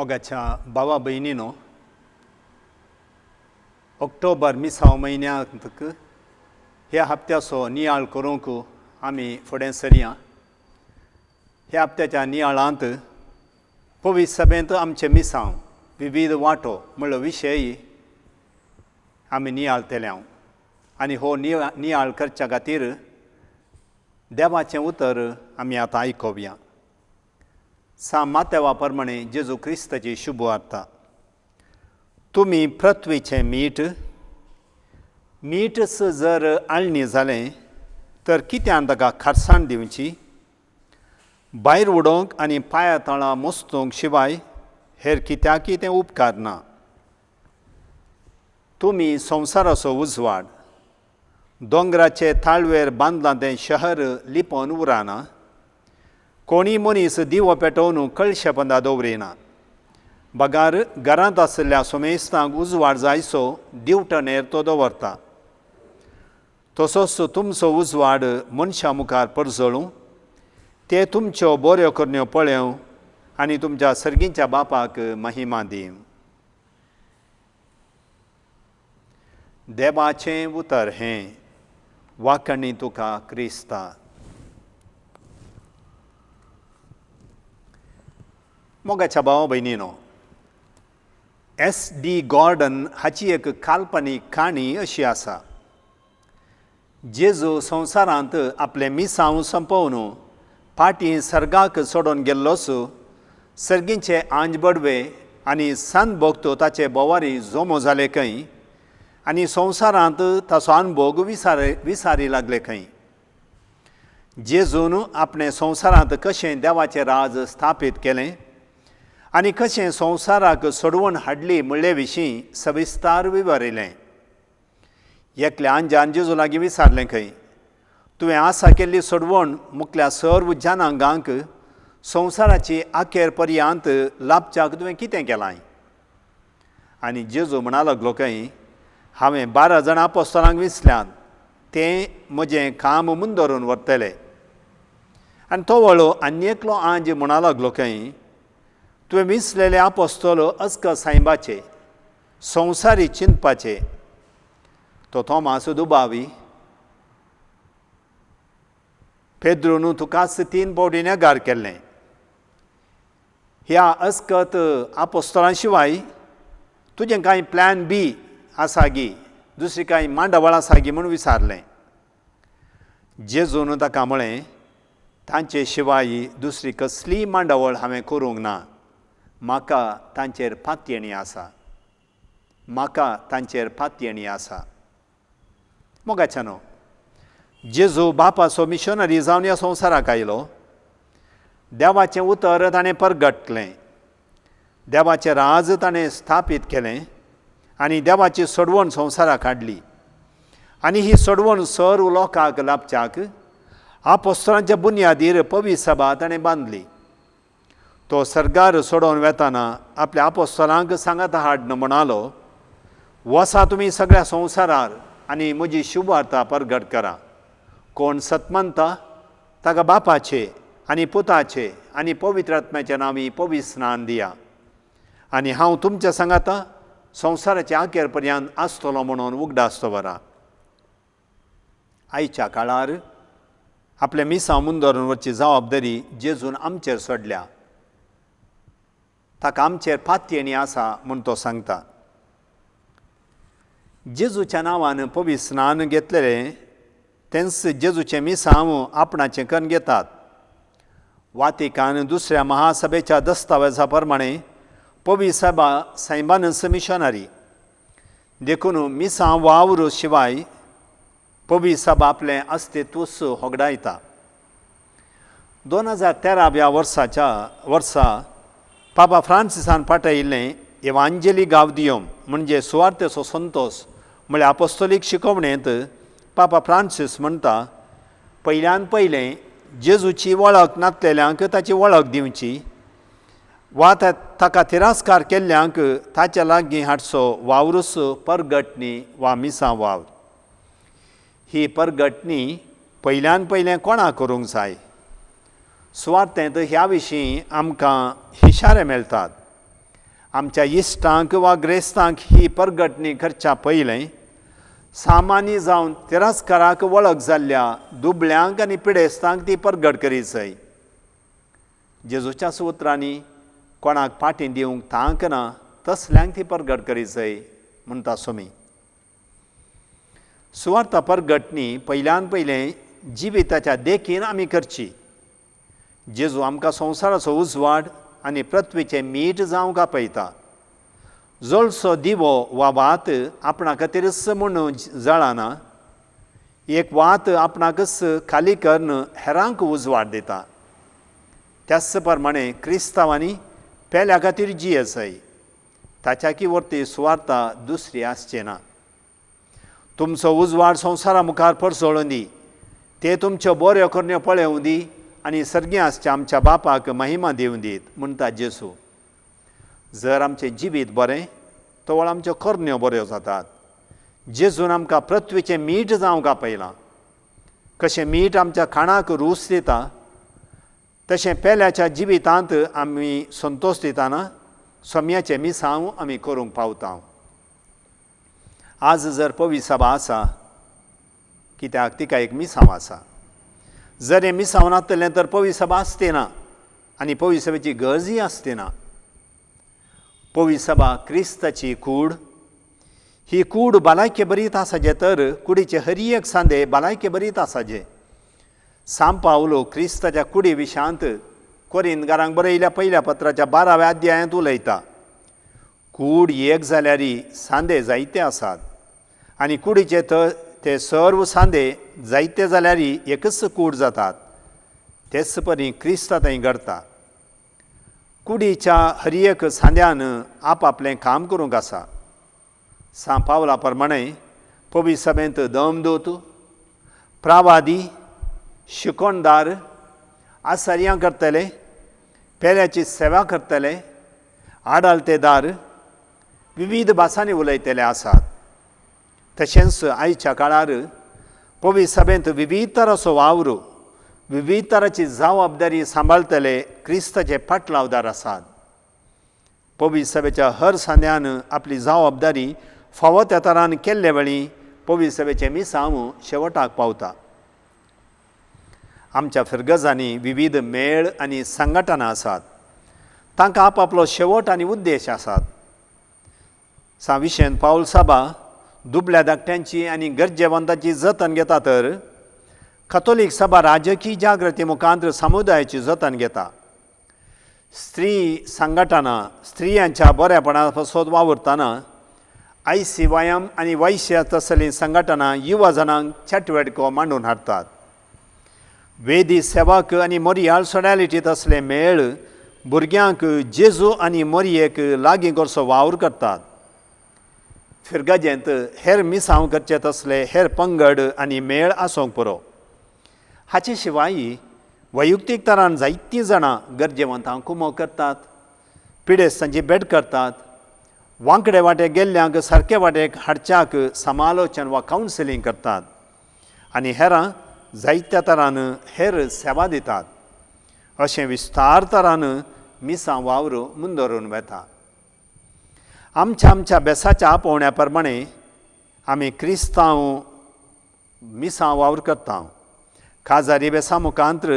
मोगाच्या भावा भयणीनो, ऑक्टोबर मिसांव म्हयन्यांत ह्या हप्त्याचो नियाळ करूंक आमी फुडें सरया. ह्या हप्त्याच्या नियाळांत पवित्र सभेंत आमचें मिसांव विविध वांटो म्हणलो विशय आमी नियाळतले हांव आनी हो नियाळ करच्या खातीर देवाचें उतर आमी आतां आयकुया. सा मातेवा प्रमाणे जेजू क्रिस्ताची शुभ वार्ता. तुमी पृथ्वीचें मीठ, मीठच जर आळणी जालें तर कित्यान ताका खारसाण दिवची? भायर उडोवंक आनी पांया तळा मोस्तूंक शिवाय हेर कित्याकय तें उपकारना. तुमी संवसाराचो उजवाड. दोंगराचे ताळवेर बांदलां तें शहर लिपोवन उरना. कोणी मनीस दिवो पेटोवन कळशे पंदा दवरिना, बगार घरांत आशिल्ल्या सोमेस्तांक उजवाड जायसो दिवटणेर तो दवरता. तसोच तुमचो उजवाड मनशां मुखार परजळूं, ते तुमच्यो बऱ्यो करण्यो पळोवं आनी तुमच्या सर्गींच्या बापाक महिमा दिवं. देवाचें उतर हें. वाकणी तुका क्रिस्ता. मोगाच्या भावा भयणीनो, एस डी गॉर्डन हाची एक काल्पनीक काणी अशी आसा. जेजू संवसारांत आपलें मिसांव संपोवन फाटीं सर्गाक सोडून गेल्लोच सर्गींचे आंज बडवे आनी सन भोगतो ताचे बोवारी जमो जाले खंय आनी संवसारांत ताचो अनभोग विसारी लागले खंय. जेजून आपणें संवसारांत कशें देवाचें राज स्थापीत केलें आनी कशें संवसाराक सोडवण हाडली म्हणले विशीं सविस्तार विवरिलें. एकल्या आंजान जेजू लागीं विचारलें खंय, तुवें आसा केल्ली सोडवण मुखल्या सर्व जनांगांक संवसाराची अखेर पर्यंत लाभच्याक तुवें कितें केलां? आनी जेजू म्हणा लागलो खंय, हांवें 12 जाणां आपोस्तलांक विसल्यात, तें म्हजें काम मुंदरून व्हरतले. आनी तो वळो आनी एकलो आंज म्हणा लागलो खंय, तुवें विसलेले आपोस्तल अस्क सायबाचे संवसारी चिंतपाचे. तो थोमास दुबावी, पेद्रून तुकाच 3 फावटी नेगार केल्लें. ह्या अस्कत आपोस्तलां शिवाय तुजें कांय प्लॅन बी आसा गी, दुसरी कांय मांडावळ आसा गी म्हूण विचारलें. जेजून ताका म्हळें, तांचे शिवाय दुसरी कसलीय मांडावळ हांवें करूंक ना. म्हाका तांचेर पातयेणी आसा, म्हाका तांचेर पातयेणी आसा. मोगाच्यानो, जेजू बापाचो मिशनरी जावन ह्या संवसाराक आयलो. देवाचें उतर ताणें परगटलें, देवाचें राज ताणें स्थापीत केलें आनी देवाची सोडवण संवसाराक हाडली. आनी ही सोडवण सर्व लोकांक लाभच्याक आपोस्तलांच्या बुन्यादीर पवित्र सभा ताणें बांदली. तो सर्गार सोडोवन वेताना आपल्या आपोस्तलांक सांगात हाडन म्हणालो, वसा तुमी सगळ्या संवसारार आनी म्हजी शुभवार्ता परगट करा. कोण सतमनता ताका बापाचे आनी पुताचे आनी पवित्र आत्म्याच्या नांवी पवित्र स्नान दिया आनी हांव तुमच्या सांगाता संवसाराच्या अखेर पर्यंत आसतलो म्हणून उगडास दवरा. आयच्या काळार आपलें मिसांव मुंदरून वचची जबाबदारी जेजून आमचेर सोडल्या. ताका आमचेर पातयेणी आसा म्हूण तो सांगता. जेजूच्या नांवान पवित्र स्नान घेतलेलें तेंच जेजूचें मिसांव आपणाचें कन्न घेतात. वातिकान दुसऱ्या महासभेच्या दस्तावेजा प्रमाणे पवित्र सभा सायबानच मिशनरी, देखून मिसांव वावर शिवाय पवित्र सभा आपलें अस्तित्वच होगडायता. 2013व्या वर्सा पापा फ्रांसिसान पाठयिल्लें एवांजेली गावदियोम म्हणजे सुवार्तेचो संतोस म्हळ्यार आपोस्तोलीक शिकवणेंत पापा फ्रांसीस म्हणटा, पयल्यान पयलें जेजूची वळख नातलेल्यांक ताची वळख दिवची वा ताका तिरस्कार केल्ल्यांक ताच्या लागीं हाडचो वावरूच परगटणी वा मिसां वावर. ही परगटणी पयल्यान पयलें कोणाक करूंक जाय? सुवार्तेंत ह्या विशीं आमकां इशारे मेळटात. आमच्या इश्टांक वा ग्रेस्तांक ही परगटणी करच्या पयलें सामान्य जावन तिरस्काराक वळख जाल्ल्या दुबळ्यांक आनी पिडेस्तांक ती परगट करीत जाय. जेजूच्या उतरांनी कोणाक पाटी दिवंक तांक ना तसल्यांक ती परगट करीत जाय म्हणटा सोमी. सुवार्ता परगटणी पयल्यान पयलें जिविताच्या देखीन आमी करची. जेजू आमकां संवसाराचो उजवाड आनी पृथ्वीचें मीठ जावंक आपयता. जळसो दिवो वा वात आपणा खातीरच म्हूण जळना, एक वात आपणाकच खाली करून हेरांक उजवाड दिता. त्याच प्रमाणे क्रिस्तांवांनी पेल्या खातीर जियेसय, ताच्याकी वरती सुवार्ता दुसरी आसची ना. तुमचो उजवाड संवसारा मुखार परसळून दी, ते तुमच्यो बऱ्यो करण्यो पळोवं दी आनी सर्गी आसच्या आमच्या बापाक महिमा दिवं दीत म्हणटा जेजू. जर आमचें जिवीत बरें तवळ आमच्यो करण्यो बऱ्यो जातात. जेजून आमकां पृथ्वीचें मीठ जावंक आपयलां. कशें मीठ आमच्या खाणाक रूच दिता तशें पेल्याच्या जिवितांत आमी संतोश दिताना सोम्याचें मिसांव आमी करूंक पावता. आज जर पवी सभा आसा कित्याक तिका एक मिसांव आसा. जर हें मिसांव नासतलें तर पवी सभा आसती ना आनी पवी सभेची गरजय आसती ना. पवी सभा क्रिस्ताची कूड. ही कूड भलायके बरीत आसाचे तर कुडीचे हर एक सांदे भलायके बरीत आसाचे. सांव पावलो क्रिस्ताच्या कुडी विशांत कोरिंदकारांक बरयल्या पयल्या पत्राच्या 12व्या अध्यायांत उलयता. कूड एक जाल्यार सांदे जायते आसात आनी कुडीचे ते सर्व सांदे जायते जाल्यार एकच कूड जातात. तेच परी क्रिस्ता थंय घडता. कुडीच्या हर एक सांद्यान आपआपलें काम करूंक आसा. सांव पावला प्रमाणे पवी सभेंत दमदूत, प्रावादी, शिकोणदार आसार्यां करतले, पेल्याची सेवा करतले, आडालतेदार, विविध भासांनी उलयतले आसात. तशेंच आयच्या काळार पवी सभेंत विविध तराचो वावर, विविध तराची जबाबदारी सांबाळटले क्रिस्ताचे पाटलावदार आसात. पवी सभेच्या हर सांद्यान आपली जबाबदारी फावो त्या तरान केल्ले वेळी पवी सभेचें मिसांव शेवटाक पावता. आमच्या फिरगजांनी विविध मेळ आनी संघटना आसात. तांकां आपआपलो शेवट आनी उद्देश आसात. सांव विशेन पावल साबा दुबल्या धाकट्यांची आनी गरजेवंतांची जतन घेता तर कथोलीक सभा राजकीय जागृती मुखांत समुदायाची जतन घेता. स्त्री संघटना स्त्रियांच्या बऱ्यापणा पासत वावुरतना आयसीवायम आनी वैश्य तसलीं संघटना युवा जणांक चटवटको मांडून हाडटात. वेदी सेवक आनी मोरियाल सोडॅलिटी तसले मेळ भुरग्यांक जेजू आनी मोरयेक लागीं करचो वावर करतात. फिरगजेंत हेर मिसांव करचे तसले हेर पंगड आनी मेळ आसूंक पुरो. हाचे शिवाय वैयक्तीक तरान जायतीं जाणां गरजेवंतांक कुमो करतात, पिडेस्तांची भेट करतात, वांकडे वाटे गेल्ल्यांक सारके वाटेक हाडच्याक समालोचन वा कावन्सिलींग करतात आनी हेरां जायत्या तरान हेर सेवा दितात. अशें विस्तार तरान मिसां वावर मुंदरून वेता. आमच्या आमच्या बेसाच्या आपोवण्या प्रमाणे आमी क्रिस्तांव मिसां वावर करता. काजारी बेसा मुखांत्र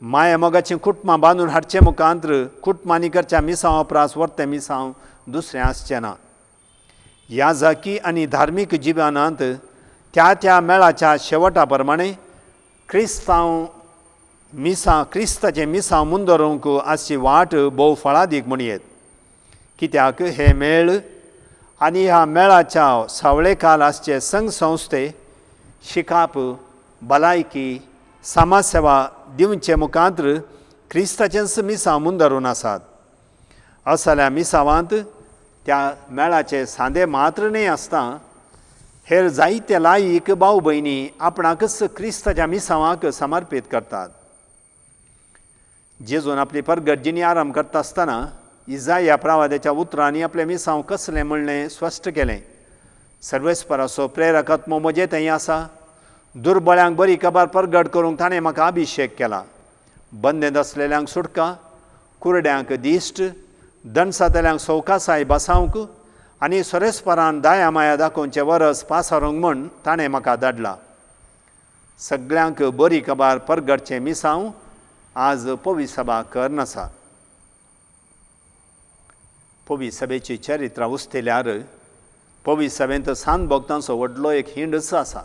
माया मोगाचीं कुटुंबां बांदून हाडचे मुखांत्र कुटुंबांनी करच्या मिसांव उपरास वर्तें मिसांव दुसरें आसचें ना. ह्या जाकी आनी धार्मीक जिवनांत त्या त्या मेळाच्या शेवटा प्रमाणे क्रिस्तांव मिसां क्रिस्ताचें मिसांव मुंदरूंक आसची वाट भोव फळादीक म्हणयेत. कित्याक हे मेळ आनी ह्या मेळाच्या सावळेकाल आसचे संघ संस्थे शिकाप, भलायकी, समाजसेवा दिवचे मुखांत्र क्रिस्ताचेंच मिसांव मुंदरून आसात. असल्या मिसांवांत त्या मेळाचे सांदे मात्र न्हय आसता, हेर जायते लायक भाव भयणी आपणाकच क्रिस्ताच्या मिसांवाक समर्पीत करतात. जेजून आपली परगट जिणी आराम करता आसतना इजाया प्रावाद्याच्या उतरांनी आपलें मिसांव कसलें म्हणलें स्पश्ट केलें. सर्वेस्पराचो प्रेरकात्मो म्हजे थंय आसा, दुर्बळ्यांक बरी खबर परगट करूंक ताणें म्हाका अभिशेक केला, बंदेंत आसलेल्यांक सुटका, कुरड्यांक दिश्ट, दणसातल्यांक सवकासाय बसावंक आनी सोरेस्परान दाया माया दाखोवचें वरस पासारूंक म्हण ताणें म्हाका धाडला. सगळ्यांक बरी खबर परगटचें मिसांव आज पवी सभा करन आसा. पवी सभेची चरित्रां उस्तिल्यार पवी सभेंत सांत भक्तांचो व्हडलो एक हिंडच आसा.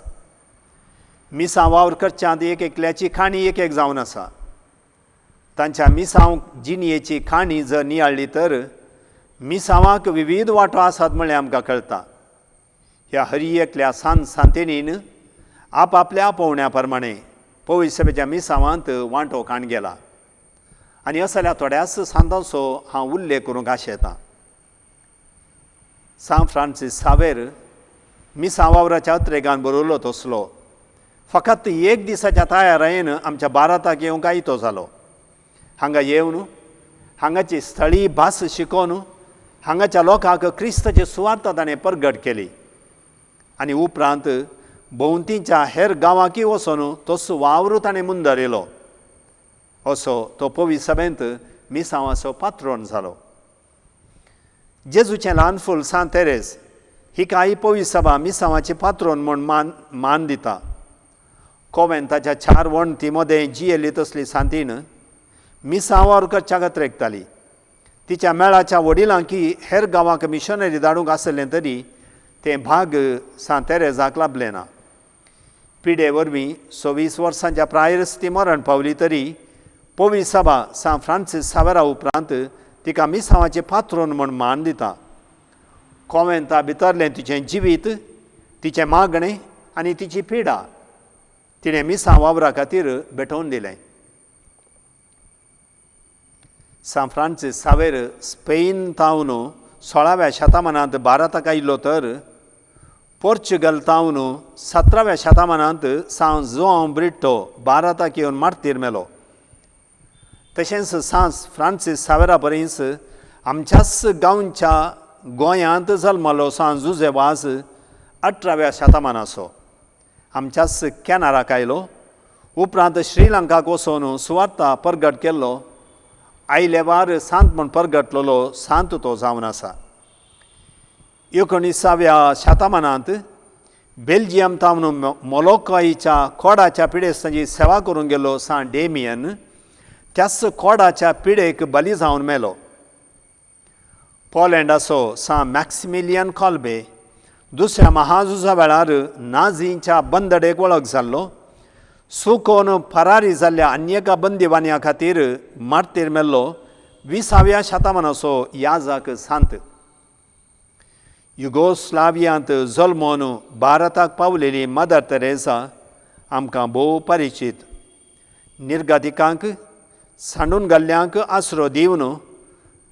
मिसां वावर करच्यांत एक एकल्याची काणी एक एक जावन आसा. तांच्या मिसांव जिणयेची काणी जर नियाळ्ळी तर मिसांवाक विविध वांटो आसात म्हळ्ळें आमकां कळटा. ह्या हरी एकल्या सांत सांतेणीन आपआपल्या आपोवण्या प्रमाणे पवी सभेच्या मिसांवांत वांटो काण गेला आनी असल्या थोड्याच सांतांचो हांव उल्लेख करूंक आशेतां. सांत फ्रांसीस सावेर मिसां वावराच्या अत्रेगान बरयलो तसलो फकत एक दिसाच्या तयारायेन आमच्या भारताक येवंक आयतो जालो. हांगा येवन हांगाची स्थळीय भास शिकोवन हांगाच्या लोकांक क्रिस्ताची सुवार्ता ताणें परगट केली आनी उपरांत भोंवतीच्या हेर गांवांकय वचून तसो वावर ताणें मुंदरिलो. असो तो पवी सभेंत मिसांवाचो पात्रोन जालो. जेजूचें ल्हान फूल सांत तेरेज हिकाय पवी सभा मिसांवाची पात्रोन म्हूण मान मान दिता. कोवेंताच्या चार वण्टी मदें जियेल्ली तसली सांतीन मिसांवार करच्या गत्रेकताली. तिच्या मेळाच्या वडिलांकी हेर गांवांक मिशनरी धाडूंक आसलें तरी तें भाग सांत तेरेजाक लाबलें ना. पिडे वरवीं 26 वर्सांच्या प्रायरच ती मरण पावली तरी पवी सभा सांत फ्रांसीस सावेरा उपरांत तिका मिसांवाचें पात्रोन म्हूण मान दिता. कोवेंता भितरलें तिचें जिवीत, तिचें मागणें आनी तिची पिडा तिणें मिसां वावरा खातीर भेटोवन दिलें. सांत फ्रांसीस सावेर स्पेन तावन 16व्या शतमानांत भारताक आयिल्लो तर पोर्चुगल तावन 17व्या शतमानांत सांत जुआंव ब्रिट्टो भारताक येवन मार्तीर मेलो. तशेंच सांत फ्रांसीस सावेरा परींच आमच्याच गांवच्या गोंयांत जल्मलो सांत जुजे वाज 18व्या शतमानाचो आमच्याच कॅनराक आयलो. उपरांत श्रीलंकाक वचून सुवार्ता परगट केल्लो. आयले वार सांत म्हूण परगटलेलो सांत तो जावन आसा. 19व्या शतमानांत बेल्जियम तावन मोलोकाईच्या कोडाच्या पिडेस्तांची सेवा करूंक गेल्लो सांत डेमियन त्याच कोडाच्या पिडेक बली जावन मेलो. पोलंडाचो सांत मॅक्सिमिलियन कॉल्बे दुसऱ्या महाझुजा वेळार नाझींच्या बंदडेक वळख जाल्लो. सुकोन फरारी जाल्ल्या अन्येका बंदिवान्या खातीर मार्तीर मेल्लो 20व्या शतमानाचो याजक सांत. युगोस्लावियांत जल्मोन भारताक पावलेली मदर तेरेसा आमकां भोव परिचीत. निर्गतिकांक सांडून घाल्ल्यांक आसरो दिवन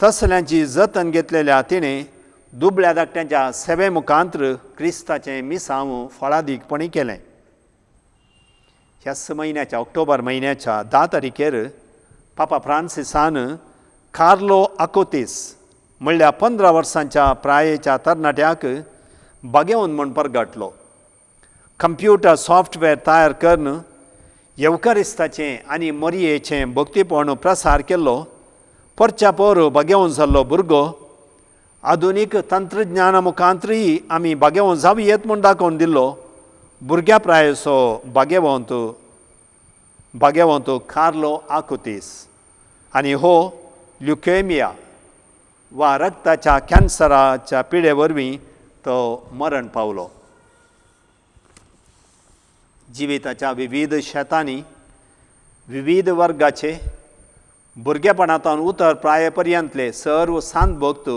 तसल्यांची जतन घेतलेल्या तिणें दुबळ्या धाकट्यांच्या सेवे मुखांत्र क्रिस्ताचें मिसांव फळादीकपणी केलें. ह्याच म्हयन्याच्या ऑक्टोबर म्हयन्याच्या 10 तारखेर पापा फ्रांसिसान कार्लो आकोतीस म्हणल्यार 15 वर्सांच्या प्रायेच्या तरणाट्याक बागेवन म्हूण परगटलो. कंप्युटर सॉफ्टवेअर तयार करून येवकारिस्ताचें आनी मोरयेचें भक्तीपण प्रसार केल्लो. परच्या पोर बागेवन जाल्लो भुरगो आधुनीक तंत्रज्ञाना मुखांतरूय आमी बागेवन जावं येत म्हूण दाखोवन दिल्लो भुरग्या प्रायेचो बागेवंत बागेवंत कार्लो आकुतीस आनी हो ल्युकेमिया वा रक्ताच्या कॅन्सराच्या पिडे वरवीं तो मरण पावलो. जिविताच्या विविध शेतांनी विविध वर्गाचे भुरगेपणांतल्यान उतर प्राये पर्यंतले सर्व सांत भक्त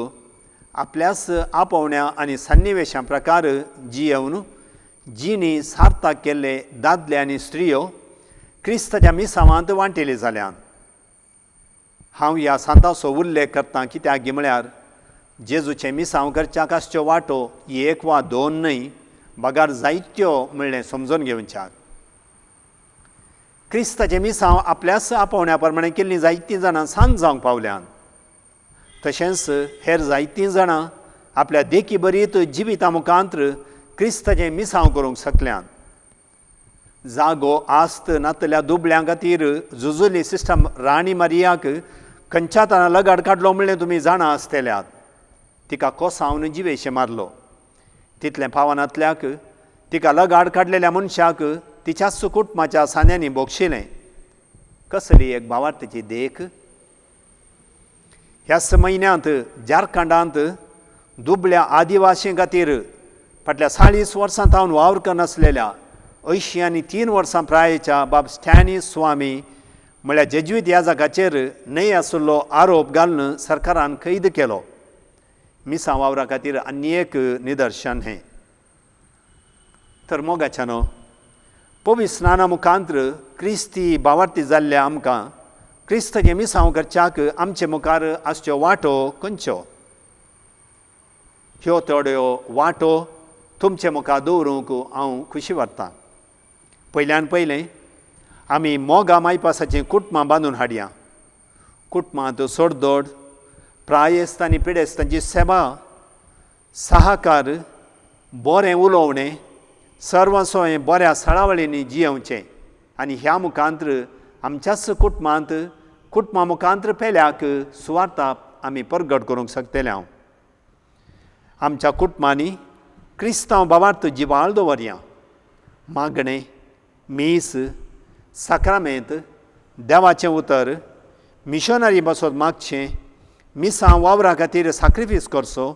आपल्याच आपोवण्या आनी सन्निवेशां प्रकार जियेवन जिणी सार्थक केल्ले दादले आनी स्त्रियो क्रिस्ताच्या मिसांवांत वांटेली जाल्यान. हांव ह्या सांताचो उल्लेख करता कित्याक म्हळ्यार जेजूचें मिसांव करच्याक आसच्यो वांटो एक वा दोन न्हय बगार जायत्यो म्हणलें समजून घेवच्याक. क्रिस्ताचें मिसांव आपल्याच आपोवण्या प्रमाणे केल्लीं जायतीं जाणां सांत जावंक पावल्यान. तशेंच हेर जायतीं जाणां आपल्या देखी बरीत जिविता मुखांत्र क्रिस्ताचें मिसांव करूंक शकल्यान. जागो आस्त नातल्या दुबळ्यां खातीर झुजुली सिस्टम राणी मारियाक खंयच्या ताणें लगाड काडलो म्हणलें तुमी जाणा आसतल्यात. तिका कोसावन जिवेशें मारलो. तितलें पावनातल्याक तिका लगाड काडलेल्या मनशाक तिच्याच कुटुंबाच्या सांद्यांनी बोगशिलें. कसली एक भावार्थीची देख. ह्याच म्हयन्यांत झारखंडांत दुबळ्या आदिवासी खातीर फाटल्या 40 वर्सां तावन वावर करनासलेल्या 83 वर्सां प्रायेच्या बाब स्टॅनी स्वामी म्हळ्यार जेज्वीत याजकाचेर न्हय आशिल्लो आरोप घालून सरकारान कैद केलो. मिसां वावरा खातीर आनी एक निदर्शन हें. तर मोगाच्यानो, पवित्र स्नाना मुखांत्र क्रिस्ती भावार्थी जाल्ल्या आमकां क्रिस्ताचें मिसांव करच्याक आमचे मुखार आसच्यो वाटो खंयच्यो? ह्यो थोड्यो वाटो तुमचे मुखार दवरूंक हांव खुशी वाडटां. पयल्यान पयलें आमी मोगा मायपासाचीं कुटुंबां बांदून हाडया. कुटुंबांत सोडदोड, प्रायेस्त आनी पिडेस्तांची सेवा, साहकार, बरें उलोवणें, सर्वसोय बऱ्या सळावळींनी जियेवचें आनी ह्या मुखांत्र आमच्याच कुटुंबांत कुटुंबा मुखांत्र पेल्याक सुवार्ता आमी परगट करूंक शकतले. हांव आमच्या कुटुंबांनी क्रिस्तांव भावार्थ जिवाळ दवरया. मागणें, मीस, साक्रामेंत, देवाचें उतर, मिशनरी बसत मागचें, मिसां वावरा खातीर साक्रिफीस करचो,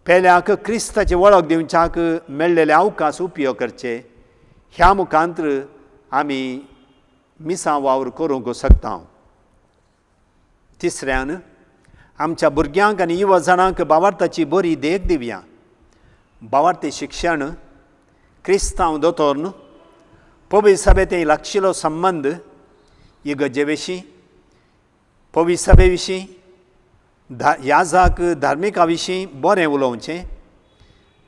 पेल्याक क्रिस्ताची वळख दिवच्याक मेळ्ळेले अवकाश उपयोग करचे. ह्या मुखांत्र आमी मिसां वावर करूंक शकता. तिसऱ्यान आमच्या भुरग्यांक आनी युवा जाणांक भावार्थाची बरी देख दिवया. भावार्थी शिक्षण, क्रिस्तांव दोतोर्न, पवित्र सभेंत लागशिल्लो संबंद, इगर्जे विशीं, पवित्र सभे विशीं, याजाक धार्मिका विशीं बरें उलोवचें,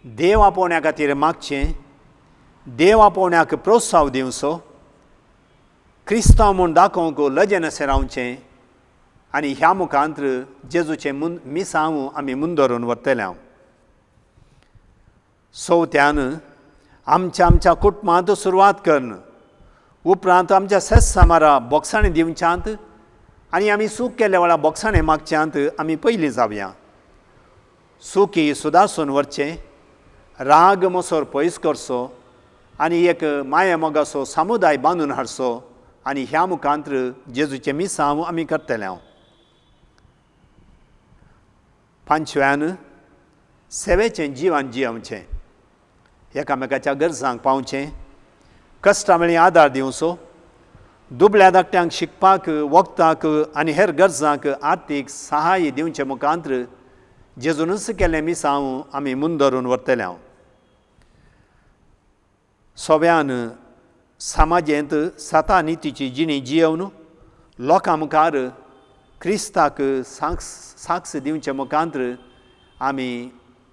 देव आपोवण्या खातीर मागचें, देव आपोवण्याक प्रोत्साव दिवचो, क्रिस्तांव म्हूण दाखोवंक लजेनशें रावचें आनी ह्या मुखांत्र जेजूचें मिसांव आमी मुंदरून व्हरतले. हांव चवथ्यान आमच्या आमच्या कुटुंबांत सुरवात करून उपरांत आमच्या सेस सामारा बोगसाणें दिवच्यांत आनी आमी सूख केल्ल्या वेळार बोगसाणें मागच्यांत आमी पयलीं जावया. सुखी सुदासून व्हरचें, राग मोसोर पयस करचो आनी एक माया मोगाचो समुदाय बांदून हाडचो आनी ह्या मुखांत्र जेजूचें मिसांव आमी करतले. हांव पांचव्यान सेवेचें जिवन जियेवचें, एकामेकाच्या गरजांक पावचें, कश्टां वेळी आदार दिवचो, दुबळ्या धाकट्यांक शिकपाक, वखदाक आनी हेर गरजांक आर्थीक सहाय्य दिवचे मुखांत्र जेजूनच केल्लें मिसांव आमी मुंदरून व्हरतले. हांव सव्यान समाजेंत सता नितीची जिणी जियेवन लोकां मुखार क्रिस्ताक साक्ष दिवचे मुखांत्र आमी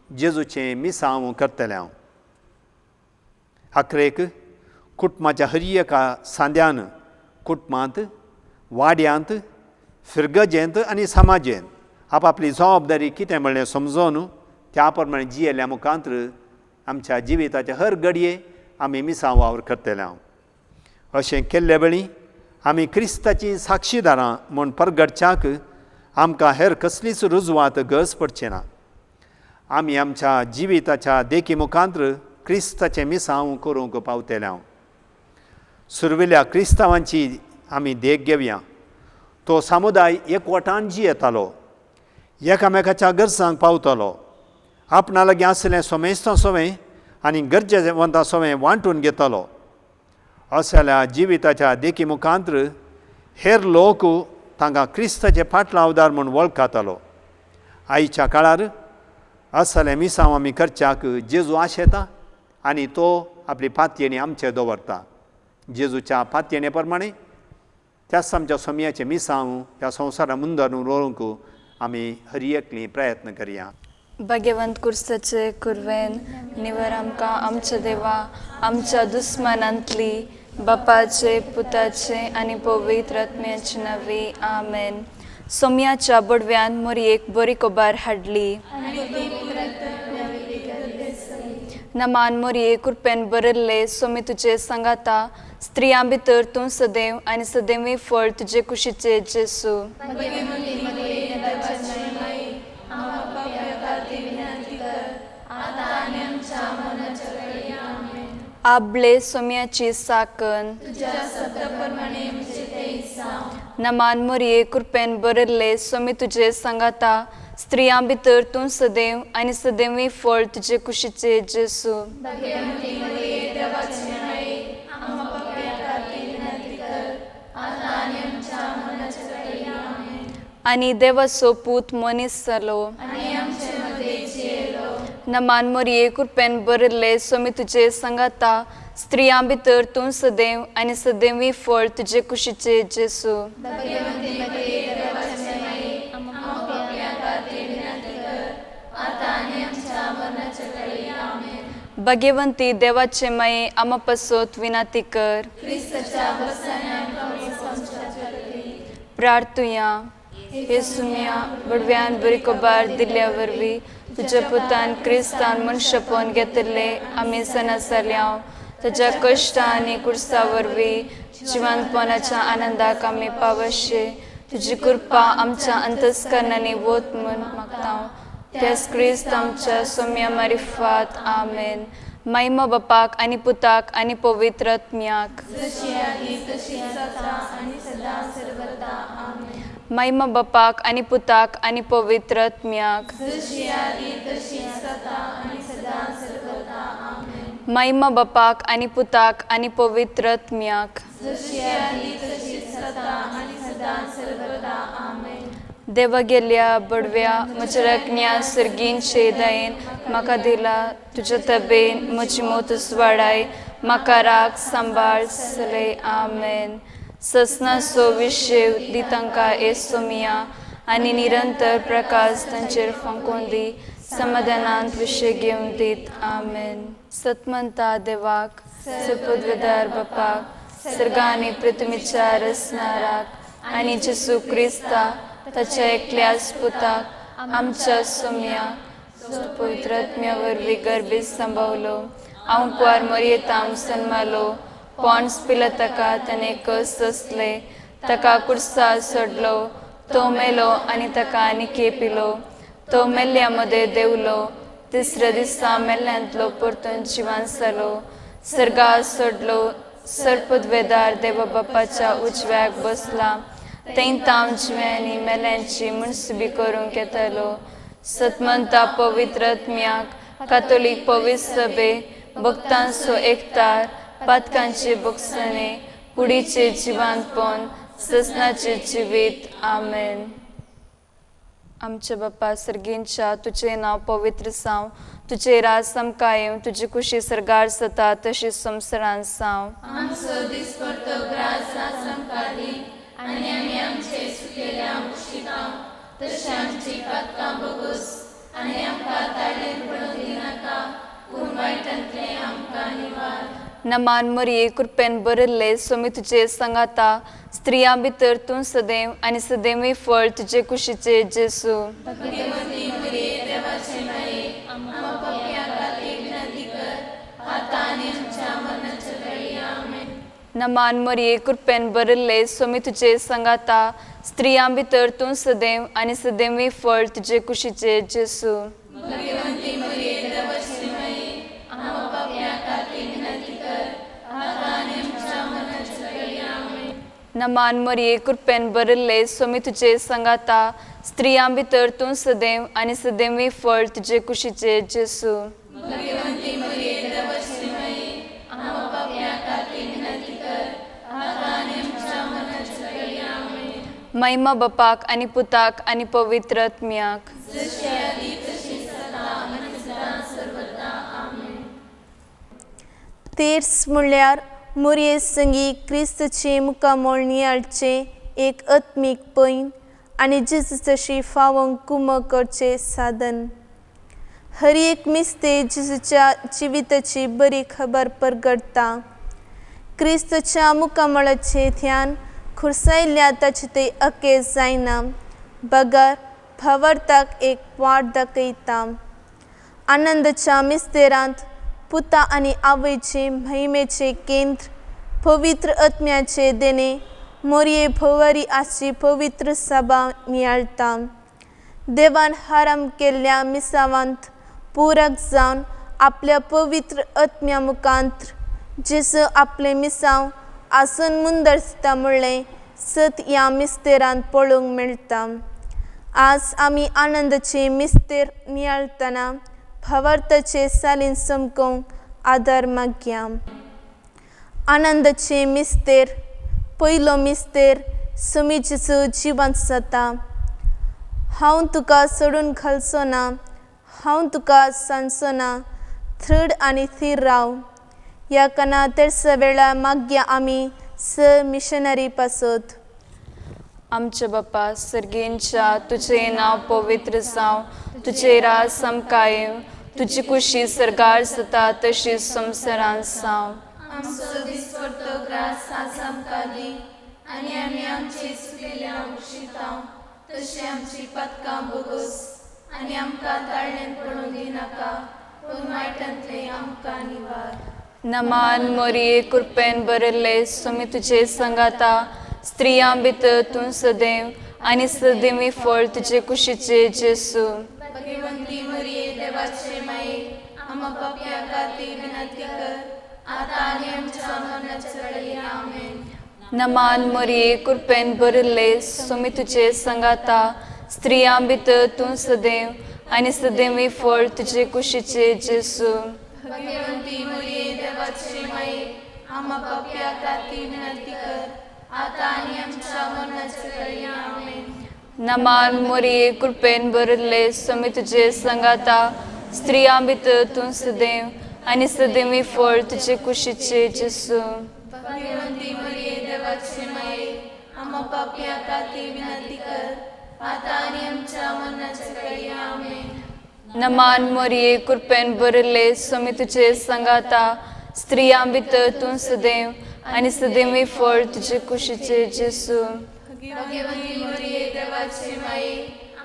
जेजूचें मिसांव करतले. हांव अकरेक कुटुंबाच्या हर एका सांद्यान कुटुंबांत, वाड्यांत, फिरगजेंत आनी समाजेंत आपापली जबाबदारी कितें म्हणलें समजून त्या प्रमाणे जियेल्ल्या मुखांत्र आमच्या जिविताच्या हर घडये आमी मिसांव वावर करतले. हांव अशें केल्ले वेळी आमी क्रिस्ताची साक्षीदारां म्हूण परगटच्याक आमकां हेर कसलीच रुजवात गरज पडची ना. आमी आमच्या जिविताच्या देखी मुखांत्र क्रिस्ताचें मिसांव करूंक पावतले. हांव सुरवेल्या क्रिस्तांवांची आमी देख घेवया. तो समुदाय एकवटान जियेतालो, एकामेकाच्या गरजांक पावतालो, आपणा लागीं आसलें सोमेस्तां सोवें आनी गरजेवंतां सोवें वांटून घेतालो. असल्या जिविताच्या देखी मुखांत्र हेर लोक तांकां क्रिस्ताचे फाटलावदार म्हूण वळखतालो. आयच्या काळार असलें मिसांव आमी करच्याक जेजू आशेता आनी तो आपली पातयेणी आमचेर दवरता. जेजूच्या पातयेणे प्रमाणे त्याच आमच्या सोमयाचें मिसांव ह्या संवसारा मुंदर व्हरूंक आमी हर एकली प्रयत्न करया. भाग्यवंत कुर्साचे कुरवेन निवर आमकां आमच्या देवा आमच्या दुस्मानांतली बापाचे पुताचे आनी पवित्र आत्म्याचे नांवी आमेन. सोम्याच्या बडव्यान मोरयेक बरी कोबार हाडली. नमान मोरये कुरपेन बरयल्ले सोमी तुजे सांगाता, स्त्रियां भितर तूं सदैव आनी सदैवी फळ तुजे कुशीचे जेसू. आबले सोम्याची साकन नमान मोरये कृपेन बरल्ले सोमी तुजे सांगाता स्त्रियां भितर तूं सदैव आनी सदैवूय फळ तुजे कुशीचे जेसू. आनी देवाचो पूत मनीस जालो. नमान मोरये कृपेन बरल्ले सोमी तुजे सांगाता स्त्रियां भितर तूं सदैव आनी सदैवूय फळ तुजे कुशीचे जेसू. भाग्यवंती देवाचे माये आमा पासत विनाती कर. प्रार्थुया. हे सुम्या बडव्यान बरी खबर दिल्ल्या वरवीं तुज्या पुतान क्रिस्तान मनशपण घेतिल्ले आमी सनासल्या ताच्या कश्टां आनी कुर्सा वरवीं जिवनपणाच्या आनंदाक आमी पावशे तुजी कृपा आमच्या अंतस्करणांनी वत म्हूण मागता. त्यास क्रिस्त आमच्या सोम्या मारिफात. आमेन. मायमा बापाक आनी पुताक आनी पवित्र आत्म्याक. मायमा बापाक आनी पुताक आनी पवित्र आत्म्याक. मायमा बापाक आनी पुताक आनी पवित्र आत्म्याक. देवा गेल्या बडव्या म्हज्या रकण्या सर्गींचे दयेन म्हाका दिला तुज्या तबेन म्हजी मोतूच वाडाय म्हाका राग सांबाळ सले. आमेन. ससनाचो विशेव दी तांकां ए सोमिया आनी निरंतर प्रकाश तांचेर फांकून दी समाधानांत विशय घेवन दीत. आमेन. सतमंता देवाक सपदवेदार बापाक सर्गा आनी पृथ्वीच्या रसनाराक आनी जेसू क्रिस्ता ताच्या एकल्याच पुताक आमच्या सोम्या पवित्र आत्म्या वरवीं गर्भीत सांबावलो हांव कुवार मोरयेताम सन्मालो पॉन्स पिला ताका ताणें कस सोंसले ताका कुर्सा सोडलो तो मेलो आनी ताका आनी पिलो तो मेल्ल्या मदें देंवलो तिसऱ्या दिसा मेल्ल्यांतलो परतून जिवान जालो सर्गा सोडलो सर्पद्वेदार देवा बापाच्या उजव्याक बसला थंय तांव जिव्यांनी मेल्यांची मुनसुबी करूंक येतालो. सतमंता पवित्र आत्म्याक कातोलीक पवित्र सभे भक्तांचो एकतार पातकांचे बोगसणे कुडीचे जिवानपण ससनाचे जिवीत. आमेन. आमच्या बापा सर्गींच्या तुजें नांव पवित्र जावं तुजें राज आमकां येवं तुजी कुशी सर्गार जाता तशी संवसारांत जावं. आमचो दिसपट्टो ग्रास आज आमकां दी आनी आमी आमचे चुकेले मुशितां तशें आमची पातकां बोगोस आनी आमकां ताळेर पडूंक दिनाका पूण वायटांतलें आमकां निवार. नमान मोरये कृपेन बरल्ले सोमी तुजे सांगाता स्त्रियां भितर तूं सदैव आनी सदैवूय फळ तुजे कुशीचे जेसू. नमान मोरये कृपेन बरल्ले सोमी तुजे सांगाता स्त्रियां भितर तूं सदैव आनी सदैवूय फळ तुजे कुशीचे जेसू. नमान मोरये कृपेन बरल्ले सोमी तुजे सांगाता स्त्रियां भितर तूं सदैव आनी सदैवूय फळ तुजे कुशीचे जेसू. महिमा बापाक आनी पुताक आनी पवित्र आत्म्याक. तेर्स म्हणल्यार मोरये संगी क्रिस्तचे मुखामळ नियाळचें एक आत्मीक पैन आनी जेजूची फावोंक कुमक करचें साधन. हर एक मिस्ते जेजूच्या जिविताची बरी खबर परगटता. क्रिस्तच्या मुखामळाचें ध्यान खुर्सायल्ल्या ताचें तें अकेज जायना बगर भावार्थाक एक वाट दाखयता. आनंदाच्या मिस्तेरांत पुता आनी आवयचे महिमेचें केंद्र पवित्र आत्म्याचे देणे मोरये भोंवरी आसची पवित्र सभा नियाळटा. देवान हाराम केल्ल्या मिसावांत पुरक जावन आपल्या पवित्र आत्म्या मुखांत्र जेजू आपलें मिसांव आसून मुंदरसता म्हणलें सत ह्या मिस्तेरांत पळोवंक मेळटा. आज आमी आनंदाचे मिस्तेर नियाळतना भावार्थाचे सालीन चमकोवंक आदार मागया. आनंदाचे मिस्तेर पयलो मिस्तेर सुमी जेजू जिवंत जाता. हांव तुका सोडून घालचो ना, हांव तुका सांजचो ना, थ्रड आनी थीर राव. ह्या काना तेरसा वेळार मागया आमी स मिशनरी पासत. आमच्या बापा सर्गेंच्या तुजें नांव पवित्र जावं, तुजें राज आमकां येवं, तुजी कुशी सर्गार जाता तशी संवसारांत जावं. आमचो दिसपडतो ग्रास आज आमकां दी आनी आमी आमचे चुकिल्ल्या शितांव तशें आमची पातकां बोगोस आनी आमकां ताळ्ळें पडूं दिनाका पूण वायटांतलें आमकां निवार. नमान मोरये कृपेन भरिल्ले सुमी तुजे संगाता, स्त्रियां भितर तूं सदैव आनी सदैवी फळ तुजे कुशीचे जेसू. भगवंती मरिये देवाचे माये आम्हा पापया खातीर विनंती कर आतां आनी आमच्या मरणाच्या वेळी. आमेन. नमान मोरये कृपेन भरिल्ले सुमी तुजे संगाता, स्त्रियां भितर तूं सदैव आनी सदैवी फळ तुजे कुशीचे जेसू. भगवंती मरिये देवाचे माये आम्हा पापया खातीर विनंती कर आतां आनी आमच्या मरणाच्या वेळी. आमेन. नमान मोरये कृपेन भरिल्ले सुमी तुजे संगाता, स्त्रियां भितर तूं सदैव आनी सदैवी फळ तुजे कुशीचे जेसू. भगवंती मरिये देवाचे माये आम्हा पापया खातीर विनंती कर आतां आनी आमच्या मरणाच्या वेळी. आमेन. नमान मोरये कृपेन भरिल्ले सुमी तुजे संगाता, स्त्रियां भितर तूं सदैव आनी सदैवी फळ तुजे कुशीचे जेसू. भगवंती मरिये देवाचे माये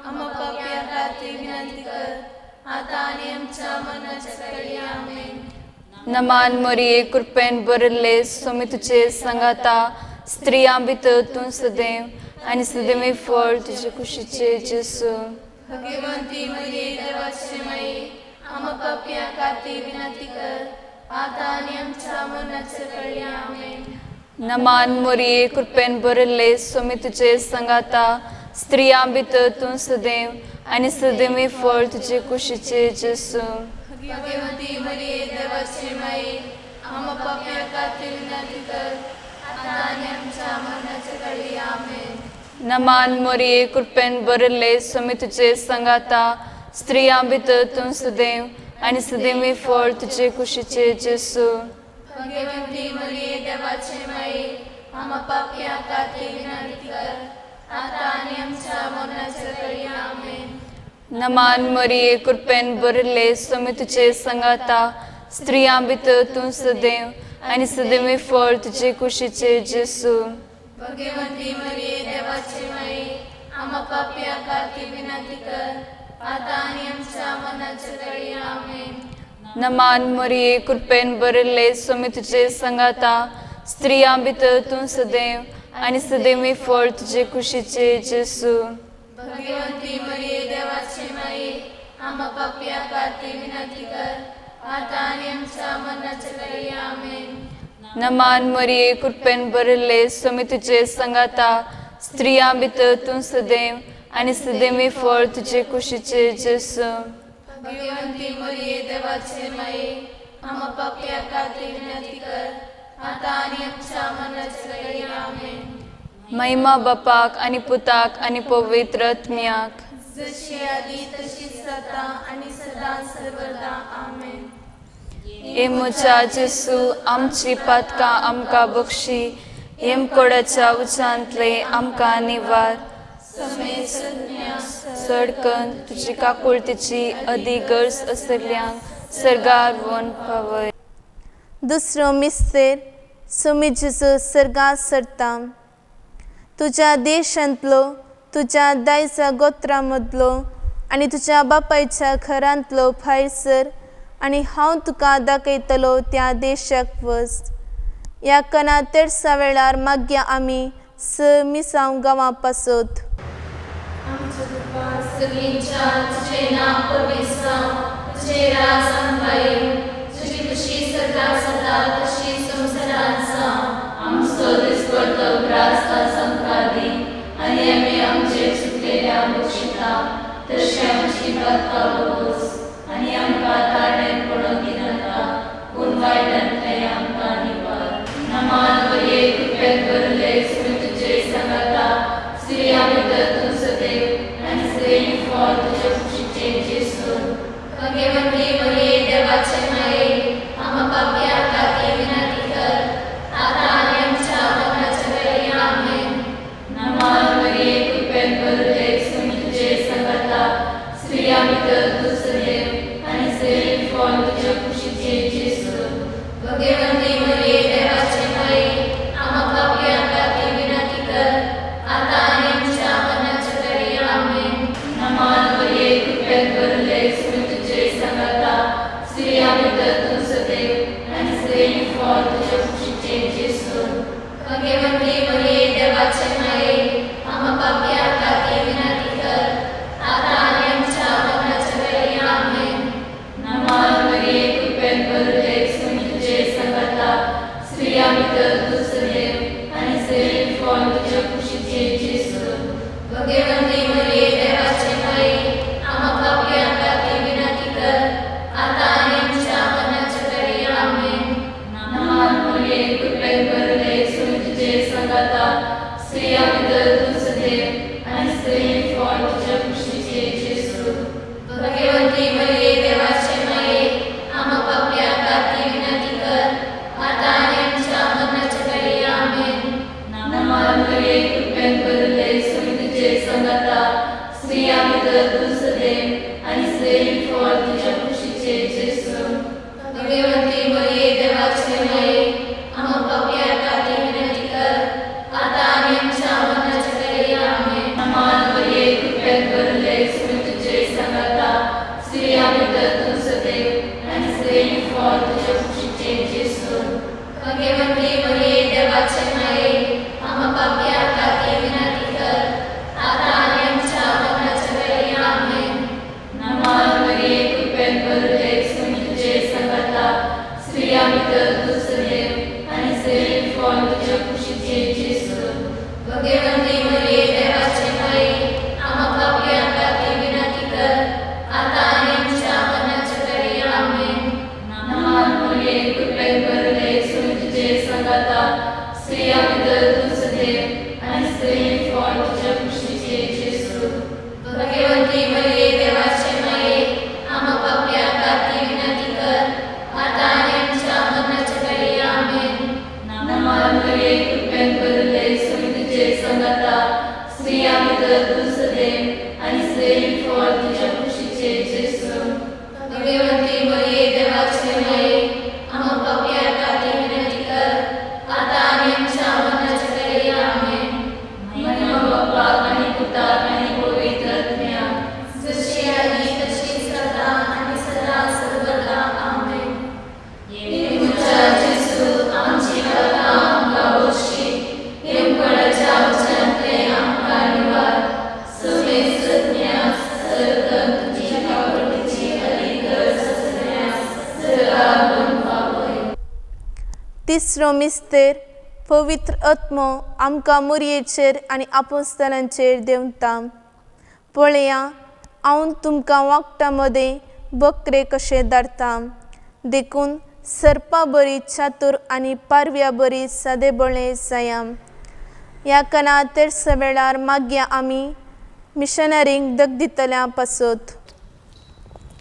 आम्हा पापया खातीर विनंती कर आतां आनी आमच्या मरणाच्या वेळी. आमेन. नमान मोरये कृपेन भरिल्ले सुमी तुजे संगाता, स्त्रियां भितर तूं सदैव आनी सदैवी फळ तुजे कुशीचे जेसू. भगवंती मरिये देवाचे माये आम्हा पापया खातीर विनंती कर आतां आनी आमच्या मरणाच्या वेळी. आमेन. नमान मोरये कृपेन भरिल्ले सुमी तुजे संगाता, स्त्रियां भितर तूं सदैव आनी सदैवी फळ तुजे कुशीचे जेसू. भगवंती मरिये देवाचे माये आम्हा पापया खातीर विनंती कर आतां आनी आमच्या मरणाच्या वेळी. आमेन. नमान मोरये कृपेन भरिल्ले सुमी तुजे संगाता, स्त्रियां भितर तूं सदैव आनी सदैवी फळ तुजे कुशीचे जेसू. भगवंती मरिये देवाचे माये आम्हा पापया खातीर विनंती कर आतां आनी आमच्या मरणाच्या वेळी. आमेन. नमान मोरये कृपेन भरिल्ले सुमी तुजे संगाता, स्त्रियां भितर तूं सदैव आनी सदैवी फळ तुजे कुशीचे जेसू. भगवंती मरिये देवाचे माये आम्हा पापया खातीर विनंती कर आतां आनी आमच्या मरणाच्या वेळी. आमेन. नमान मोरये कृपेन भरिल्ले सुमी तुजे संगाता, स्त्रियां भितर तूं सदैव आनी सदैवी फळ तुजे कुशीचे जेसू. भगवंती मरिये देवाचे माये आम्हा पापया खातीर विनंती कर आतां आनी आमच्या मरणाच्या वेळी. आमेन. नमान मोरये कृपेन भरिल्ले सुमी तुजे संगाता, स्त्रियां भितर तूं सदैव आनी सदैवी फळ तुजे कुशीचे जेसू. भगवंती मरिये देवाचे माये आम्हा पापया खातीर विनंती कर आतां आनी आमच्या मरणाच्या वेळी. आमेन. महिमा बापाक आनी पुताक आनी पवित्र आत्म्याक, जशी आदी तशीच आतां आनी सदां सर्वदा. आमेन. हे म्हज्या जेसू आमची पातकां आमकां बक्षी, हेमकोडाच्या उचांतले आमकां निवार, चडकन तुजी काकुळतीची अदी गरज आसल्ल्यांक सर्गार व्हरून पावय. दुसरो मिस्तेर सुमी जेजू सर्गात सरता. तुज्या देशांतलो, तुज्या दायजा गोत्रा मदलो आनी तुज्या बापायच्या घरांतलो भायर सर आनी हांव तुका दाखयतलो त्या देशाक वच. ह्या कना तेरसा वेळार मागया आमी स मिसांव गांवां पासत. आमच्या बापा सगळींच्या तुजें नांव पवित्र जावं, तुजें राज आमकां येवं, तुजी खुशी सदां जाता तशी आनी आमी आमचे चुकलेल्या बक्षिता तशी आमची पातकां बोगोस आनी आमकां ताळ्यान पडोवंक दिनाका पूण वायटांतलें आमकां निवार. नमान मरिये कृपेन भरले स्वामी तुजे सांगाता स्त्रियां भितर तूं सदैव आनी सदैव फळ तुज्या कुशीचें जेजू. भगवंती मरिये देवाचे माये आम्हा पापया खातीर विनंती कर आता आनी आमच्या मरणाच्या वेळी. आमेन. नमान मरिये कृपेन भरले स्वामी तुजे सांगाता स्त्रियां भितर तूं सदैव आनी सदैव फळ तुज्या कुशीचें जेजू. भगवंती मरिये देवाचे माये आम्हा पापया खातीर विनंती कर आता आनी आमच्या मरणाच्या वेळी. आमेन. नमान मरिये कृपेन भरले स्वामी तुजे सांगाता स्त्रियां भितर तूं सदैव आनी सदैव फळ तुज्या कुशीचें जेजू. भगवंती मरिये देवाचे माये आम्हा पापया खातीर विनंती कर आता आनी आमच्या मरणाच्या वेळी. आमेन. नमान मरिये कृपेन भरले स्वामी तुजे सांगाता स्त्रियां भितर तूं सदैव आनी सदैव फळ तुज्या कुशीचें जेजू. भगवंती मरिये देवाचे माये आम्हा पापया खातीर विनंती कर आता आनी आमच्या मरणाच्या वेळी. आमेन. नमान मरिये कृपेन भरले स्वामी तुजे सांगाता स्त्रियां भितर तूं सदैव आनी सदैव फळ तुज्या कुशीचें जेजू. भगवंती मरिये देवाचे माये आम्हा पापया खातीर विनंती कर आता आनी आमच्या मरणाच्या वेळी. आमेन. नमान मरिये कृपेन भरले स्वामी तुजे सांगाता स्त्रियां भितर तूं सदैव आनी सदैव फळ तुज्या कुशीचें जेजू. भगवंती मरिये देवाचे माये आम्हा पापया खातीर विनंती कर आता आनी आमच्या मरणाच्या वेळी. आमेन. नमान मरिये कृपेन भरले स्वामी तुजे सांगाता स्त्रियां भितर तूं सदैव आनी सदैव फळ तुज्या कुशीचें जेजू. भगवंती मरिये देवाचे माये आम्हा पापया खातीर विनंती कर आता आनी आमच्या मरणाच्या वेळी. आमेन. नमान मरिये कृपेन भरले स्वामी तुजे सांगाता स्त्रियां भितर तूं सदैव आनी सदैव फळ तुज्या कुशीचें जेजू. भगवंती मरिये देवाचे माये आम्हा पापया खातीर विनंती कर आता आनी आमच्या मरणाच्या वेळी. आमेन. नमान मरिये कृपेन भरले स्वामी तुजे सांगाता स्त्रियां भितर तूं सदैव आनी सदैव फळ तुज्या कुशीचें जेजू. भगवंती मरिये देवाचे माये आम्हा पापया खातीर विनंती कर आता आनी आमच्या मरणाच्या वेळी. आमेन. नमान मरिये कृपेन भरले स्वामी तुजे सांगाता स्त्रियां भितर तूं सदैव आनी सदैव फळ तुज्या कुशीचें जेजू. भगवंती मरिये देवाचे माये आम्हा पापया खातीर विनंती कर आता आनी आमच्या मरणाच्या वेळी. आमेन. महिमा बापाक आनी पुताक आनी पवित्र आत्म्याक. जशी आदी तशीच आता आणि सदा सर्वदा. आमेन. म्हज्या जेजू आमची पातकां आमकां बक्षी हेमकडाच्या उज्यांतलें आमकां निवार समेस्त सर्ग तुजी काकुळटीची अदीक गरज आसतल्यांक सर्गाक व्हरून पावय. तिसरो मिस्तेर पवित्र आत्मो आमकां मोरयेचेर आनी आपोस्तलांचेर देंवता. पळया हांव तुमकां वागटां मदें बकरे कशें धाडटा देखून सर्पा बरी चातूर आनी पारव्या बरी सादेबळे जाया. ह्या कना तेरसा वेळार मागया आमी मिशनरींक दग दितल्या पासत.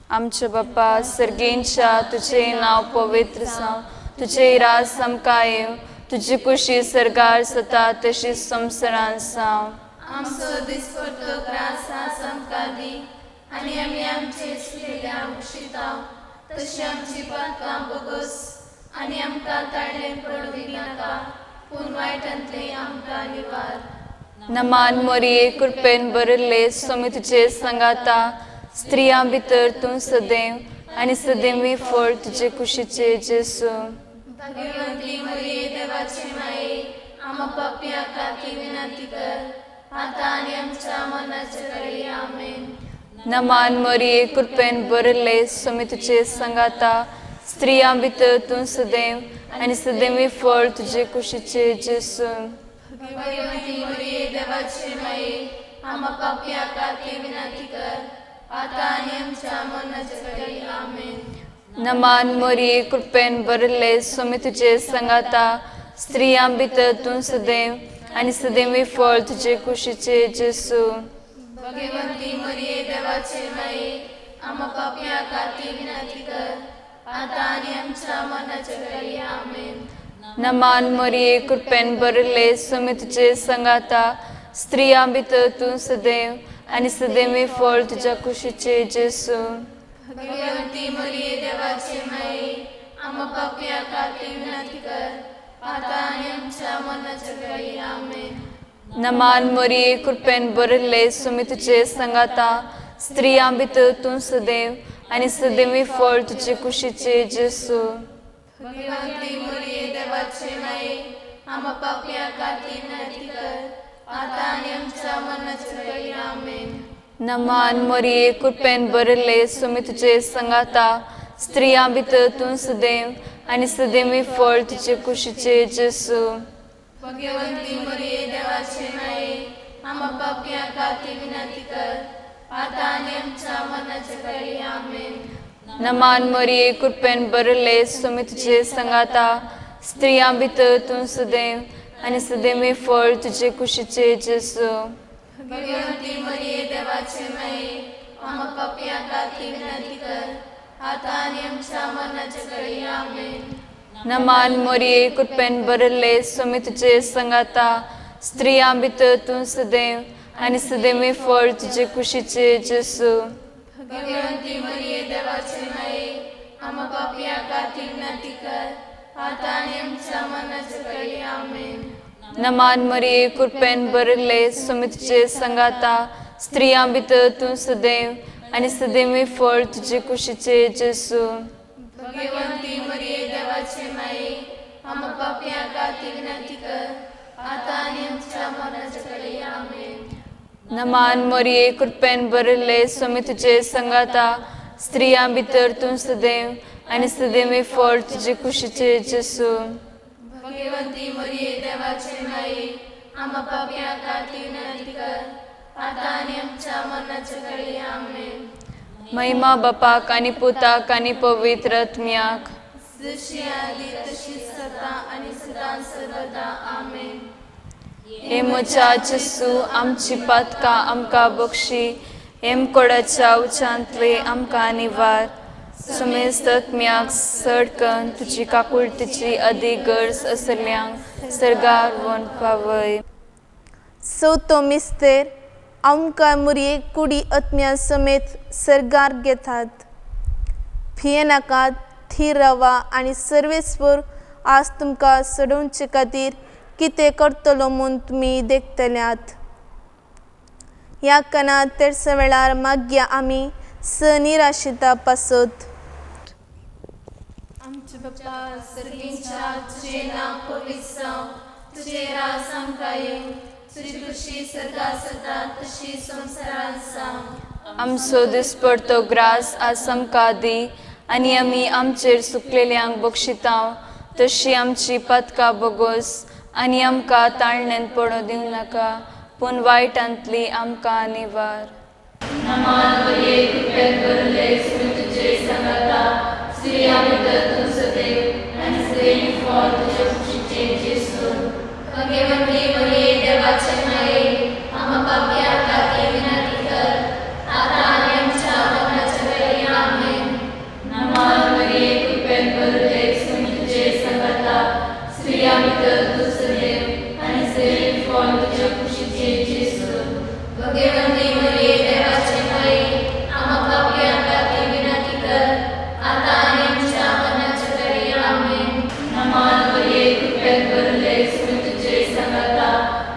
आमच्या बाप्पा सर्गेंच्या तुझे नाव पवित्र जावं तुझे राज आमकां येवं तुजी कुशी सर्गार जाता तशी संवसारांत जावं. आमचो दिसपट्टो ग्रास आज आमकां दी आनी आमी आमचे चुकलेल्या बक्षिता तशी आमची पातकां बोगस आनी आमकां ताळ्ळें पडूं दिनाका पूण वायटांतलें आमकां निवार. नमान मरिये कृपेन भरिल्ले स्वामी तुजे सांगाता स्त्रियां भितर तूं सदैव आनी सदैवी फळ तुजे कुशीचे जेजू. भगवंती मरिये देवाचे माये आम्हा पापया खातीर विनंती कर आता आनी आमच्या मरणाच्या वेळी. आमेन. नमान मरिये कृपेन भरिल्ले स्वामी तुजे सांगाता स्त्रियां भितर तूं सदैव आनी सदैवी फळ तुजे कुशीचे जेजू. भगवती मरिये देवाचे माये, आम्हा पापयां खातीर विनंती कर, आतां आनी आमच्या मरणाच्या घडी. आमेन. नमान मोरये, कृपेन भरिल्ले, स्वामी तुजे संगाता, स्त्रियां भितर तूं सदैव आनी सदैवी फळ तुजे कुशीचे जेसू. भगवंती मरिये देवाचे माये, आम्हा पापयां खातीर विनंती कर, आतां आनी आमच्या मरणाच्या घडी. आमेन. नमान मोरये, कृपेन भरिल्ले, स्वामी तुजे संगाता, स्त्रियां भितर तूं सदैव आनी सदैवी फळ तुज्या कुशीचे जेसू. भगवंती मरिये देवाचे माये, आम्हा पापयां खातीर विनंती कर, आतां आनी आमच्या मरणाच्या घडी. आमेन. नमान मोरये, कृपेन भरिल्ले, स्वामी तुजे संगाता, स्त्रियां भितर तूं सदैव आनी सदैवी फळ तुजे कुशीचे जेसू. भगवंती मरिये देवाचे माये, आम्हा पापयां खातीर विनंती कर, आतां आनी आमच्या मरणाच्या घडी. आमेन. नमान मोरये, कृपेन भरिल्ले, स्वामी तुजे संगाता, स्त्रियां भितर तूं सदैव आनी सदैवी फळ तुजे कुशीचे जेसू. भगवंती मरिये देवाचे माये, आम्हा पापयां खातीर विनंती कर, आतां आनी आमच्या मरणाच्या घडी. आमेन. नमान मोरये, कृपेन भरिल्ले, स्वामी तुजे संगाता, स्त्रियां भितर तूं सदैव आनी सदैवी फळ तुजे कुशीचे जेसू. भगवंती मरिये देवाचे माये, आम्हा पापयां खातीर विनंती कर, आतां आनी आमच्या मरणाच्या घडी. आमेन. नमान मोरये, कृपेन भरिल्ले, स्वामी तुजे संगाता, स्त्रियां भितर तूं सदैव आनी सदैवी फळ तुजे कुशीचे जेसू. भगवंती मरिये देवाचे माये, आम्हा पापयां खातीर विनंती कर, आतां आनी आमच्या मरणाच्या घडी. आमेन. नमान मोरये, कृपेन भरिल्ले, स्वामी तुजे संगाता, स्त्रियां भितर तूं सदैव आनी सदैवी फळ तुजे कुशीचे जेसू. भगवंती मरिये देवाचे माये, आम्हा पापयां खातीर विनंती कर, आतां आनी आमच्या मरणाच्या घडी. आमेन. नमान मोरये, कृपेन भरिल्ले, स्वामी तुजे संगाता, स्त्रियां भितर तूं सदैव आनी सदैवी फळ तुजे कुशीचे जेसू. भगवंती मरिये देवाचे माये, आम्हा पापयां खातीर विनंती कर, आतां आनी आमच्या मरणाच्या घडी. आमेन. महिमा बापाक आनी पुताक आनी पवित्र आत्म्याक, जशी आदी तशी सदा आनी सदां सर्वदा. आमेन. हे म्हज्या जेसू, आमची पातकां आमकां बक्षी, हेमकोडाच्या उच्चांतले आमकां निवार, समेस्त आत्म्याक सडकन तुजी काकुळतीची अदीक गरज आसल्यांक सर्गार व्हरून पावय. चवथो मिस्तेर, आमकां मुरये कुडी आत्म्या समेत सर्गार घेतात. भियेनाकात, थीर रावा आनी सर्वेस्पर आज तुमकां सोडोवचे खातीर कितें करतलो म्हूण तुमी देखतल्यात. ह्या कणांत तेरसा वेळार मागया आमी स निराशिता पासत. आमच्या बापा सर्गींच्या, तुजें नांव पवित्र जावं, तुजें राज आमकां येवं, तुजी खुशी सर्गात जाता तशी संवसारांत जावं. आमचो दिसपडतो ग्रास आज आमकां दी आनी आमी आमचेर सुकलेल्यांक बक्षितांव तशी आमची पातकां बोगोस आनी आमकां ताळण्यान पडूं दिवं नाका, पूण वायटांतली आमकां निवार. भगवंती मरिये देवाचे माये, आम्हा पापयां खातीर विनंती कर, आतां आनी आमच्या मरणाच्या वेळी. आमेन. नमान मरिये, कृपेन भरिल्ले, स्वामी तुजे संगाता, स्त्रियां भितर तूं सदैव आनी सदैव फळ तुज्या कुशीचे जेसू. भगवंती मरिये देवाचे माये, आम्हा पापयां खातीर विनंती कर, आतां आनी आमच्या मरणाच्या वेळी. आमेन. नमान मरिये, कृपेन भरिल्ले, स्वामी तुजे संगाता,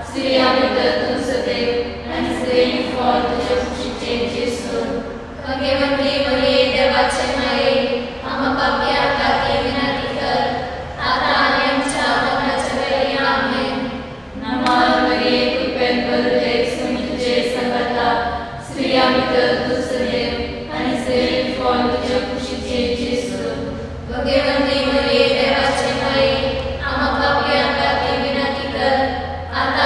स्त्रियां भितर तूं सदैव आनी सदैव फळ तुज्या कुशीचे जेसू. भगवंती मरिये देवाचे माये, आम्हा पापयां खातीर विनंती कर, आतां आनी आमच्या मरणाच्या वेळी. आमेन. नमान मरिये, कृपेन भरिल्ले, स्वामी तुजे संगाता, स्त्रियां भितर तूं सदैव आनी सदैव फळ तुज्या कुशीचे जेसू. भगवंती मरिये देवाचे माये, आम्हा पापयां खातीर विनंती कर, आतां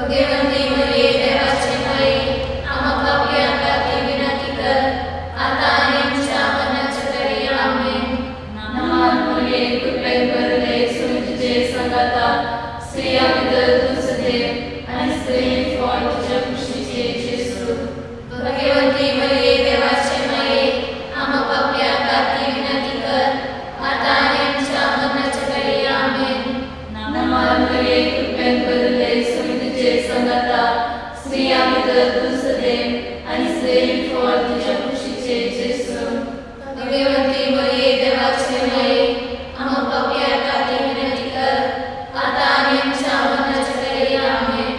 भगवंती मरिये देवाचे माये, आम्हा पापयां खातीर विनंती कर, आतां आनी आमच्या मरणाच्या घडये. आमेन. नमान मरिये, कृपेन भरले, स्वामी तुझे संगाता, स्त्रियां भितर तूं सदैव आनी स्त्रीन फळ तुज्या कुशीचे जेजू. भगवंती मरिये देवाचे माये, आम्हा पापयां खातीर विनंती कर, आतां आनी आमच्या मरणाच्या घडये. आमेन. नमान मरिये, कृपेन भरले, स्वामी तुझे संगाता, स्त्रियां भितर तूं सदैव आनी स्त्रीन फळ तुज्या कुशीचे जेजू. भगवंती मरिये देवाचे माये, आम्हा पापयां खातीर विनंती कर, आतां आनी आमच्या मरणाच्या घडये. आमेन.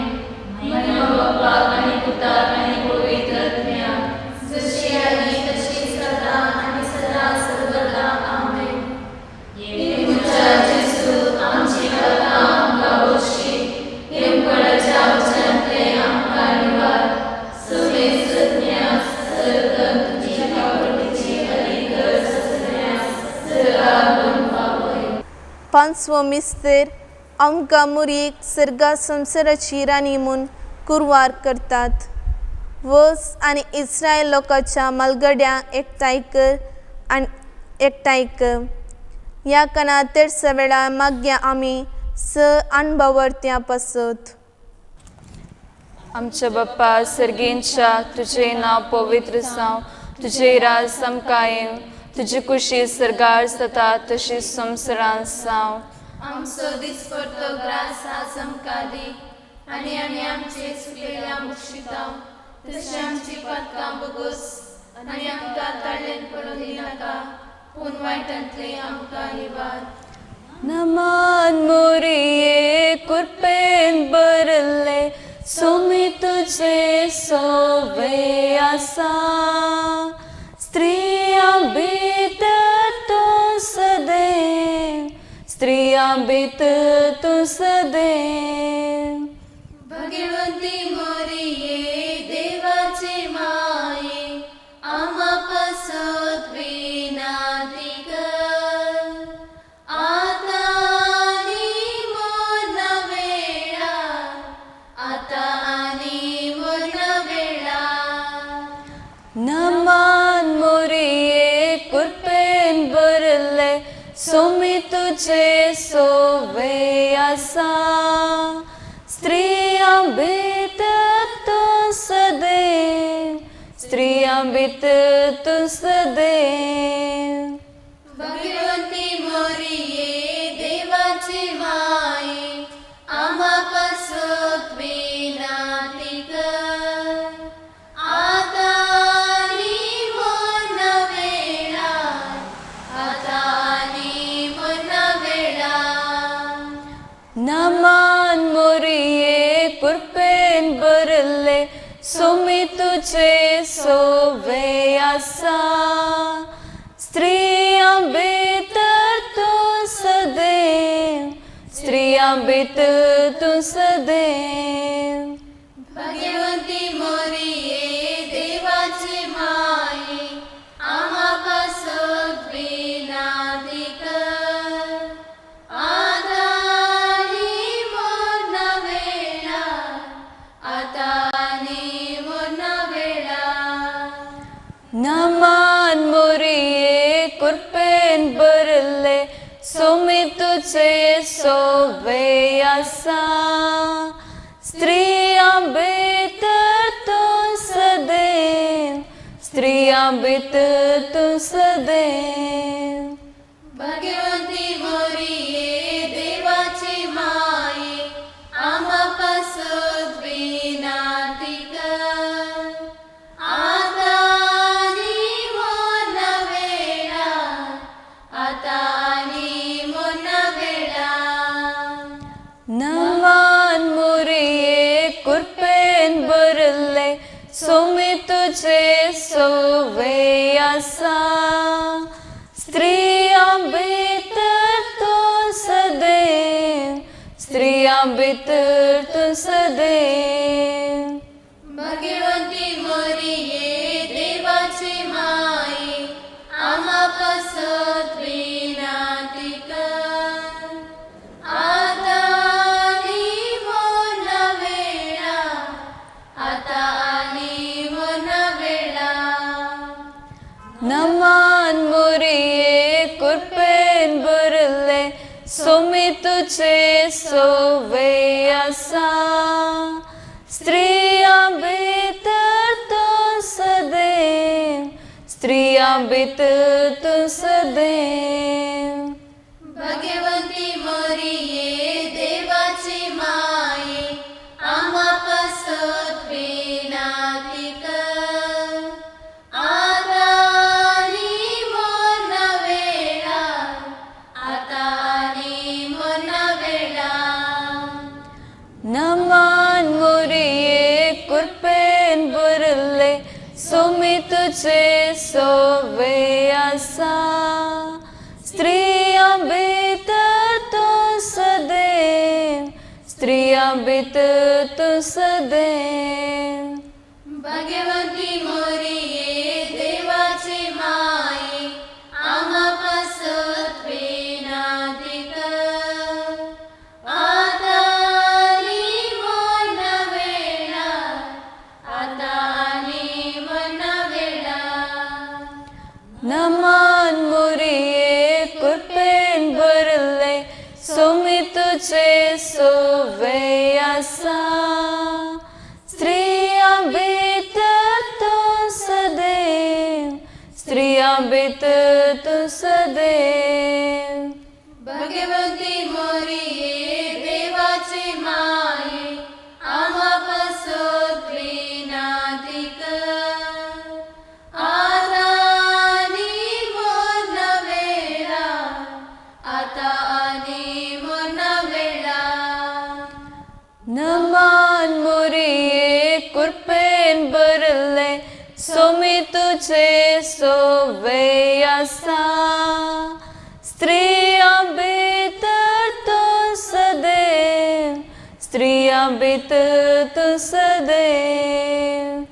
महिमा बापाक आनी पुताक आनी पवित्र आत्म्याक, जशी आदी तशीच आतां आनी सदा सर्वदा. आमेन. म्हज्या जेजू, आमची पातकां आमकां बक्षी, हेमकडाच्या उज्यांतले आमकां निवार, समेस्त सर्गन तुजी काकुळटीची अदीक गरज आसतल्यांक सर्गाक व्हरून पावय. पांचवो मिस्तेर आमकां मुरयेक सर्गा संवसाराची राणी म्हूण कुरवार करतात. वस आनी इस्रायल लोकांच्या मालगड्यांक एकठांय कर आनी एकठांय कर. ह्या काना तेरसा वेळार मागया आमी स अणभवर्त्यां पासत. आमच्या बाप्पा सर्गींच्या, तुजें नांव पवित्र जावं, तुजें राज आमकां येवं, तुजी कुशी सर्गार जाता तशी संवसारांत जावं. आमचो दिसपडतो ग्रास आज आमकां दी, आनी आमी आमचे चुकलेल्या मुक्षितांव तशें आमची पातकां बगोस, आनी आमकां ताळ्ळेन पडूं दिनाका, पूण वायटांतले आमकां निवार. नमान मोरिये, कृपेन भरले, स्वामी तुझे सोवे आसा, स्त्रियां भितर तूं सदैव, स्त्रियां भितर तूं सदैव. भगवंती मोरिये देवाचे माये, आम्हा पासत विनंती कर, आतां आनी मरणा वेळार, आतां आनी मरणा वेळार. नमान मोरिये, कृपेन भरले, स्वामी तुझे सोवे आसा, स्त्रियां भितर तूं सदैव, स्त्रियां भितर तूं सदैव. भगवंती मोरिये देवाचे माये, आम्हा पासत विनंती कर, आतां आनी मरणा वेळार, आतां आनी मरणा वेळार. नमान मोरिये, कृपेन भरले, स्वामी तुझे सोवे आसा, स्त्रियां भितर तूं सदैव, स्त्रियां भितर तूं सदैव. भगवंती मोरिये देवाचे माये, आम्हा पासत विनंती कर, आतां आनी मरणा वेळार, आतां आनी मरणा वेळार. नमान मोरिये, कृपेन भरले, स्वामी तुझे सोवे आसा, स्त्रियां भितर तूं सदैव, स्त्रियां भितर तूं सदैव. भगवंती मोरिये देवाचे माये, आम्हा पासत विनंती कर, आतां आनी मरणा वेळार, आतां आनी मरणा वेळार. नमान मोरिये, कृपेन भरले, स्वामी तुझे सोवे आसा, स्त्रियां भितर तूं सदैव, स्त्रियां भितर तूं सदैव. भगवंती मोरिये देवाचे माये, आम्हा पासत विनंती कर, आतां आनी मरणा वेळार, सोमी तुझे सोवे आसा स्त्रियां भितर तूं सदैव स्त्रियां भितर तूं सदैव भगवंती मोरिये देवाची माये आम्हा पासत विनाती कर आता आनी मरणा वेळा आता आनी मरणा वेळा नमान मोरिये कृपेन भरले सोमी तुझे सोवे आसा स्त्रियां भितर तूं सदैव स्त्रियां भितर तूं सदैव भगवंती मोरिये देवाची माये आम्हा पासत विनाती कर आता आनी मरणा वेळा आता आनी मरणा वेळा नमान मोरिये कृपेन भरले सोमी तुझे सोवे आसा स्त्रियां भितर तूं सदैव स्त्रियां भितर तूं सदैव भगवंती मोरिये देवाची माये आम्हा पासत विनाती कर आता आनी मरणा वेळा आता आनी मरणा वेळा नमान मोरिये कृपेन भरले सोमी तुझे सोवे आसा स्त्रियां भितर तूं सदैव स्त्रियां भितर तूं सदैव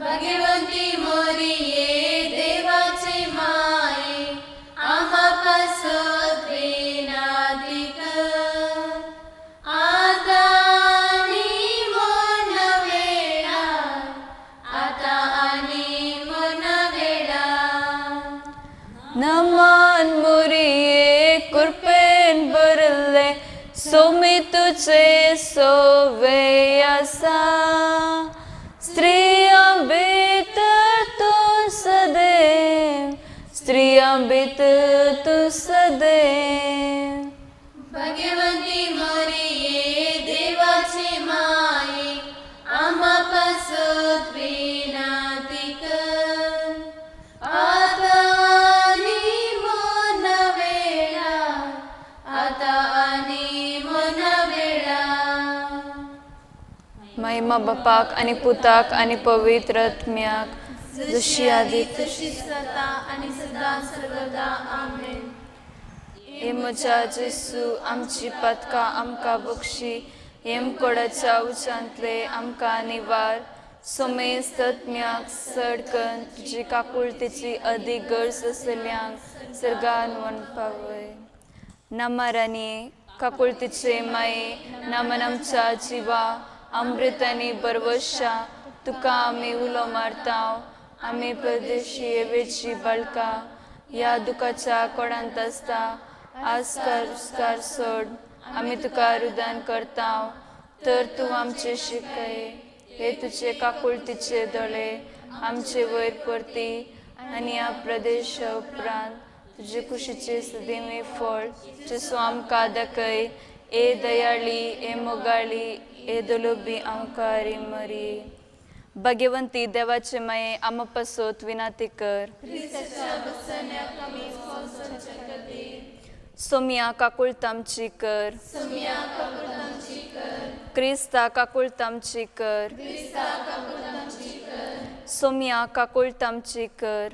भगवंती मोरिये देवाची माये आम्हा पासत विनाती कर आता आनी मरणा वेळा आता आनी मरणा वेळा नमान मोरिये कृपेन भरले सोमी तुझे सोवे आसा स्त्रियां भितर तूं सदैव स्त्रियां भितर तूं सदैव भगवंती मोरिये देवाची माये आम्हा पासत विनाती कर आता आनी मरणा वेळा आता आनी मरणा वेळा महिमा बापाक आनी पुताक आनी पवित्र आत्म्याक जशी आदी तशीच जाता आनी सदां सर्वदा आमेन. हे म्हज्या जेसू आमची पातकां आमकां बक्षी हेमकोडाच्या उच्चांतले आमकां निवार सोमेस तत्म्याक सडकन तुजी काकुळतेची अदीक गरज आसल्यांक सर्गान वन पावय. नामारानी काकुळतेचे माये नामन आमच्या जिवा अमृत आनी बरवशा तुका आमी उलो मारता आमी परदेशी वेची बाळकां ह्या दुखाच्या कोडांत आसता आस्कार उस्कार सोड आमी तुका रुदान करता तर तूं आमचे शिकय हे तुजे काकुळतीचे दोळे आमचे वयर परती आनी ह्या प्रदेशा उपरांत तुजे कुशीचे सदिमी फळ जेसू आमकां दाखय ए दयाळी ए मोगाळी ए दलोबी आमकां मरी. भाग्यवंती देवाचे माये आमा पासत विनाती कर. सोम्या काकुळतामची कर. क्रिस्ता काकुळतामची कर. सोम्या काकुळतामची कर.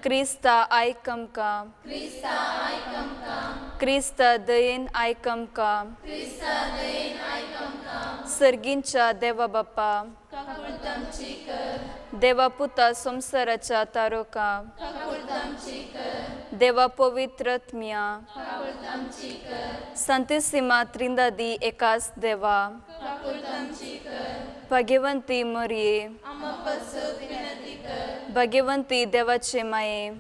क्रिस्ता आयक आमकां. क्रिस्ता दयेन आयक आमकां. सर्गींच्या देवा बापा देवा पुता संवसाराच्या तारोका देवा पवित्र आत्म्या संतिसीमा त्रिंदादी एकाच देवा भाग्यवंती मरये भाग्यवंती देवाचे माये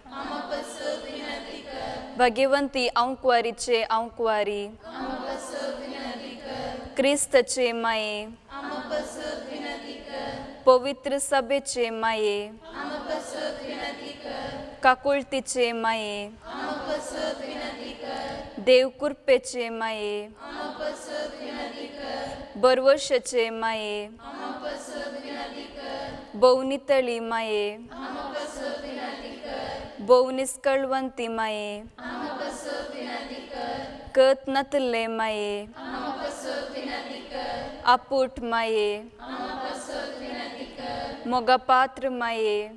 भाग्यवंती आंकवारीचे आंकवारी, क्रिस्तचे माये, पवित्र सभेचे माये, काकुळतीचे माये, देव कृपेचे माये, बरवशाचे माये, भोवनितळी माये, भोवनिस्कळवंती माये, कत नातले माये, आपूट माये, मोगापात्र माये,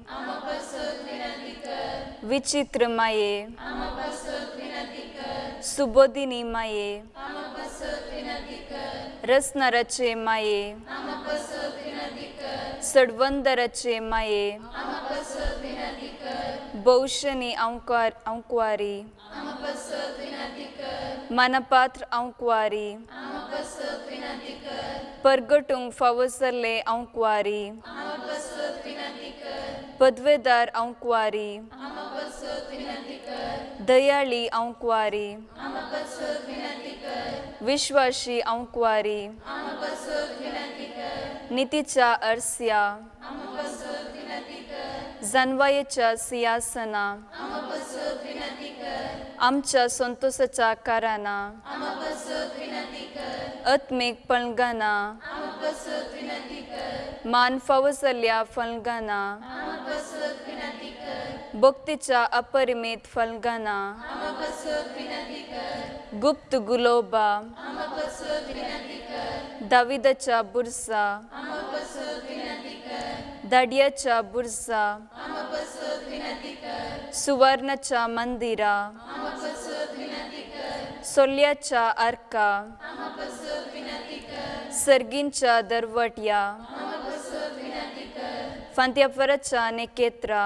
विचित्र माये, सुबोधिनी माये, रसनाराचे माये, सडवंदराचे माये, भौशनी आंकवारी, मानपात्र आंकवारी, परगटूंक फावो जाल्ले आंकवारी, पदवेदार आंकवारी, दयाळी आंकवारी, विश्वाशी आंकवारी, नितीच्या अरस्या, जानवायेच्या सिंहासना, आमच्या संतोषाच्या कारणां, आत्मीक पलंगाना, मान फावो जाल्ल्या फलंगाना, भक्तीच्या अपरिमीत फलंगाना, गुप्त गुलोबा, दाविदाच्या बुरसा, दाडियाच्या बुरसा, सुवर्णाच्या मंदिरा, सोल्याच्या आर्का, सर्गींच्या दरवट्या, फांत्याफराच्या नेकेत्रा,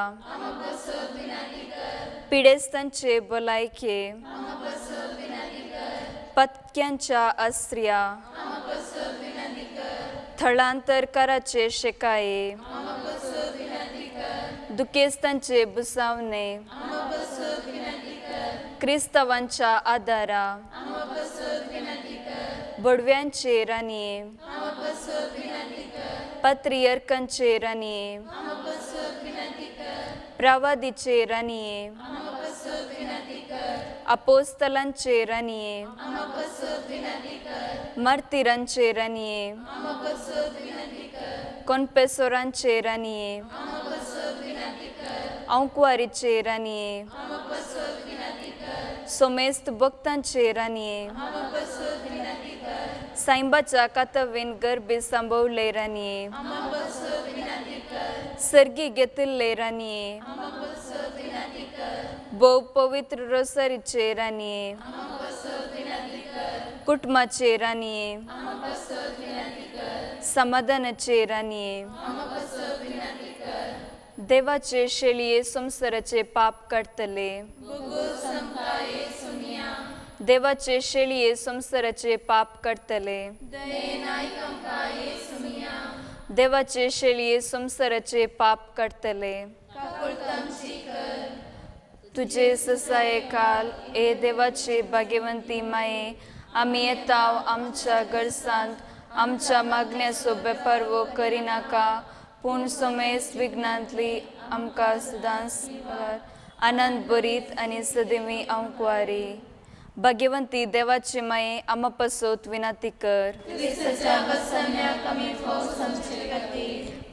पिडेस्तांचे भलायके, पत्क्यांच्या आसऱ्या, थळांतरकाराचे शेकाये, दुखेस्तांचे बुसावणे, क्रिस्तावांच्या आदारा, बडव्यांचे राणये, पात्रियर्कांचे राणये, प्रावादीचे राणये, अपोस्तलांचे राणये, मार्तिरांचे राणये, कोनपेसोरांचे राणये, आंकवारीचे राणये, सोमेस्त भक्तांचे राणये, साईबाच्या कातवीन गर्भी सांबवले राणये, सर्गी घेतिल्ले राणये, भोव पवित्र रोसरीचे राणये, कुटुंबाचे राणये, समाधानाचे राणये, देवाचे शेळये संवसाराचे पाप काडटले, देवाचे शेळये संवसाराचे पाप काडटले, देवाचे शेळये संवसाराचे पाप काडटले. तुझे ससाये काल ए देवाचे भाग्यवंती माये, आमी येता आमच्या गरसांत आमच्या मागण्याचो बेपर्वो करिनाका, पूण समेस विघ्नांतली आमकां सदांच आनंद बरीत आनी सदैवी आंकवारी. भाग्यवंती देवाचे माये, आमा पासत विनंती कर.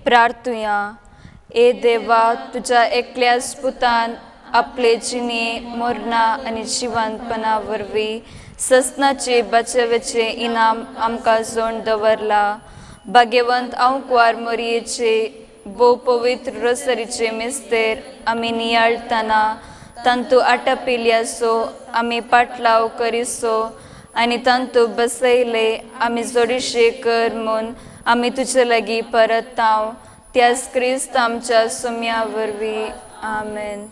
प्रार्थुया. ए देवा, तुझ्या एकल्याच पुतान आपले जिणे मरणा आनी जिवंतपणा वरवीं ससनाचे बचावाचे इनाम आमकां जोड दवरला. भाग्यवंत आंकवार मोरयेचे भोव पवित्र रोसरीचे मिस्तेर आमी नियाळतना तांतू आटापिल्याचो आमी पाटलाव करिसो आनी तांतू बसयले आमी जोडीशे कर म्हूण आमी तुजे लागीं परताव त्याच क्रिस्त आमच्या सुम्या वरवीं. आमेन.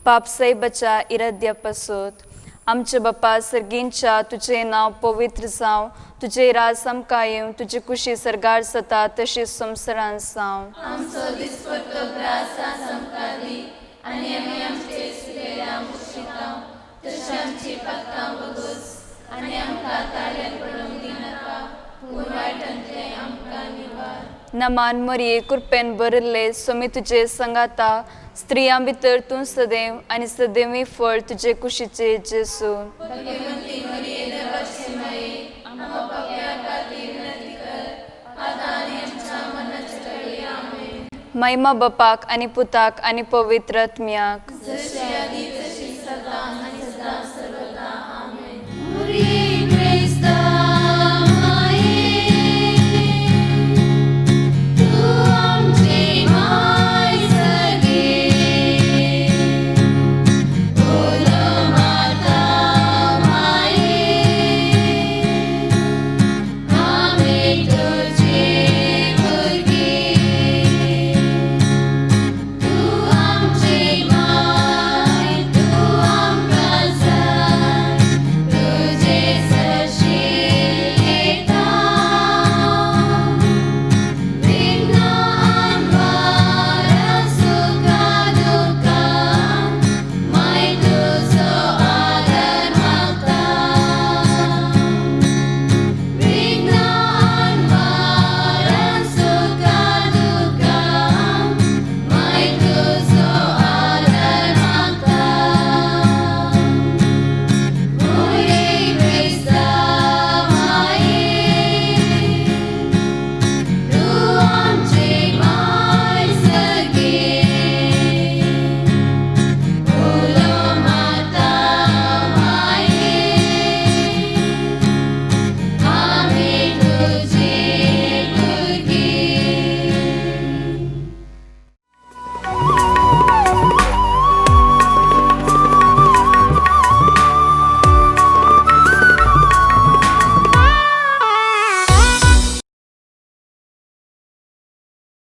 पाप साहेबाच्या इराद्या पासत आमच्या बापा सर्गींच्या, तुजें नांव पवित्र जावं, तुजें राज आमकां येवं, तुजी कुशी सर्गार जाता तशी संवसारांत जावं. आमचो दिसपट्टो ग्रास आज आमकां दी आनी आमी आमचे चुकलेल्यांक बक्षिता तशी तशी आमची पातकां भोगोस आनी आमकां ताळ्यान पडूंक दिनाका, पूण वायटांतलें आमकां निवार. नमान मरिये, कृपेन भरिल्ले, स्वामी तुजे संगाता, स्त्रियां भितर तूं सदैव आनी सदैवी फळ तुजे कुशीचे जेसू. भाग्यवंती मरिये, देवाचे माये, आमकां पापयां खातीर विनंती कर, आतां आनी आमच्या मरणाच्या घडये. आमेन. महिमा बापाक आनी पुताक आनी पवित्र आत्म्याक. जशी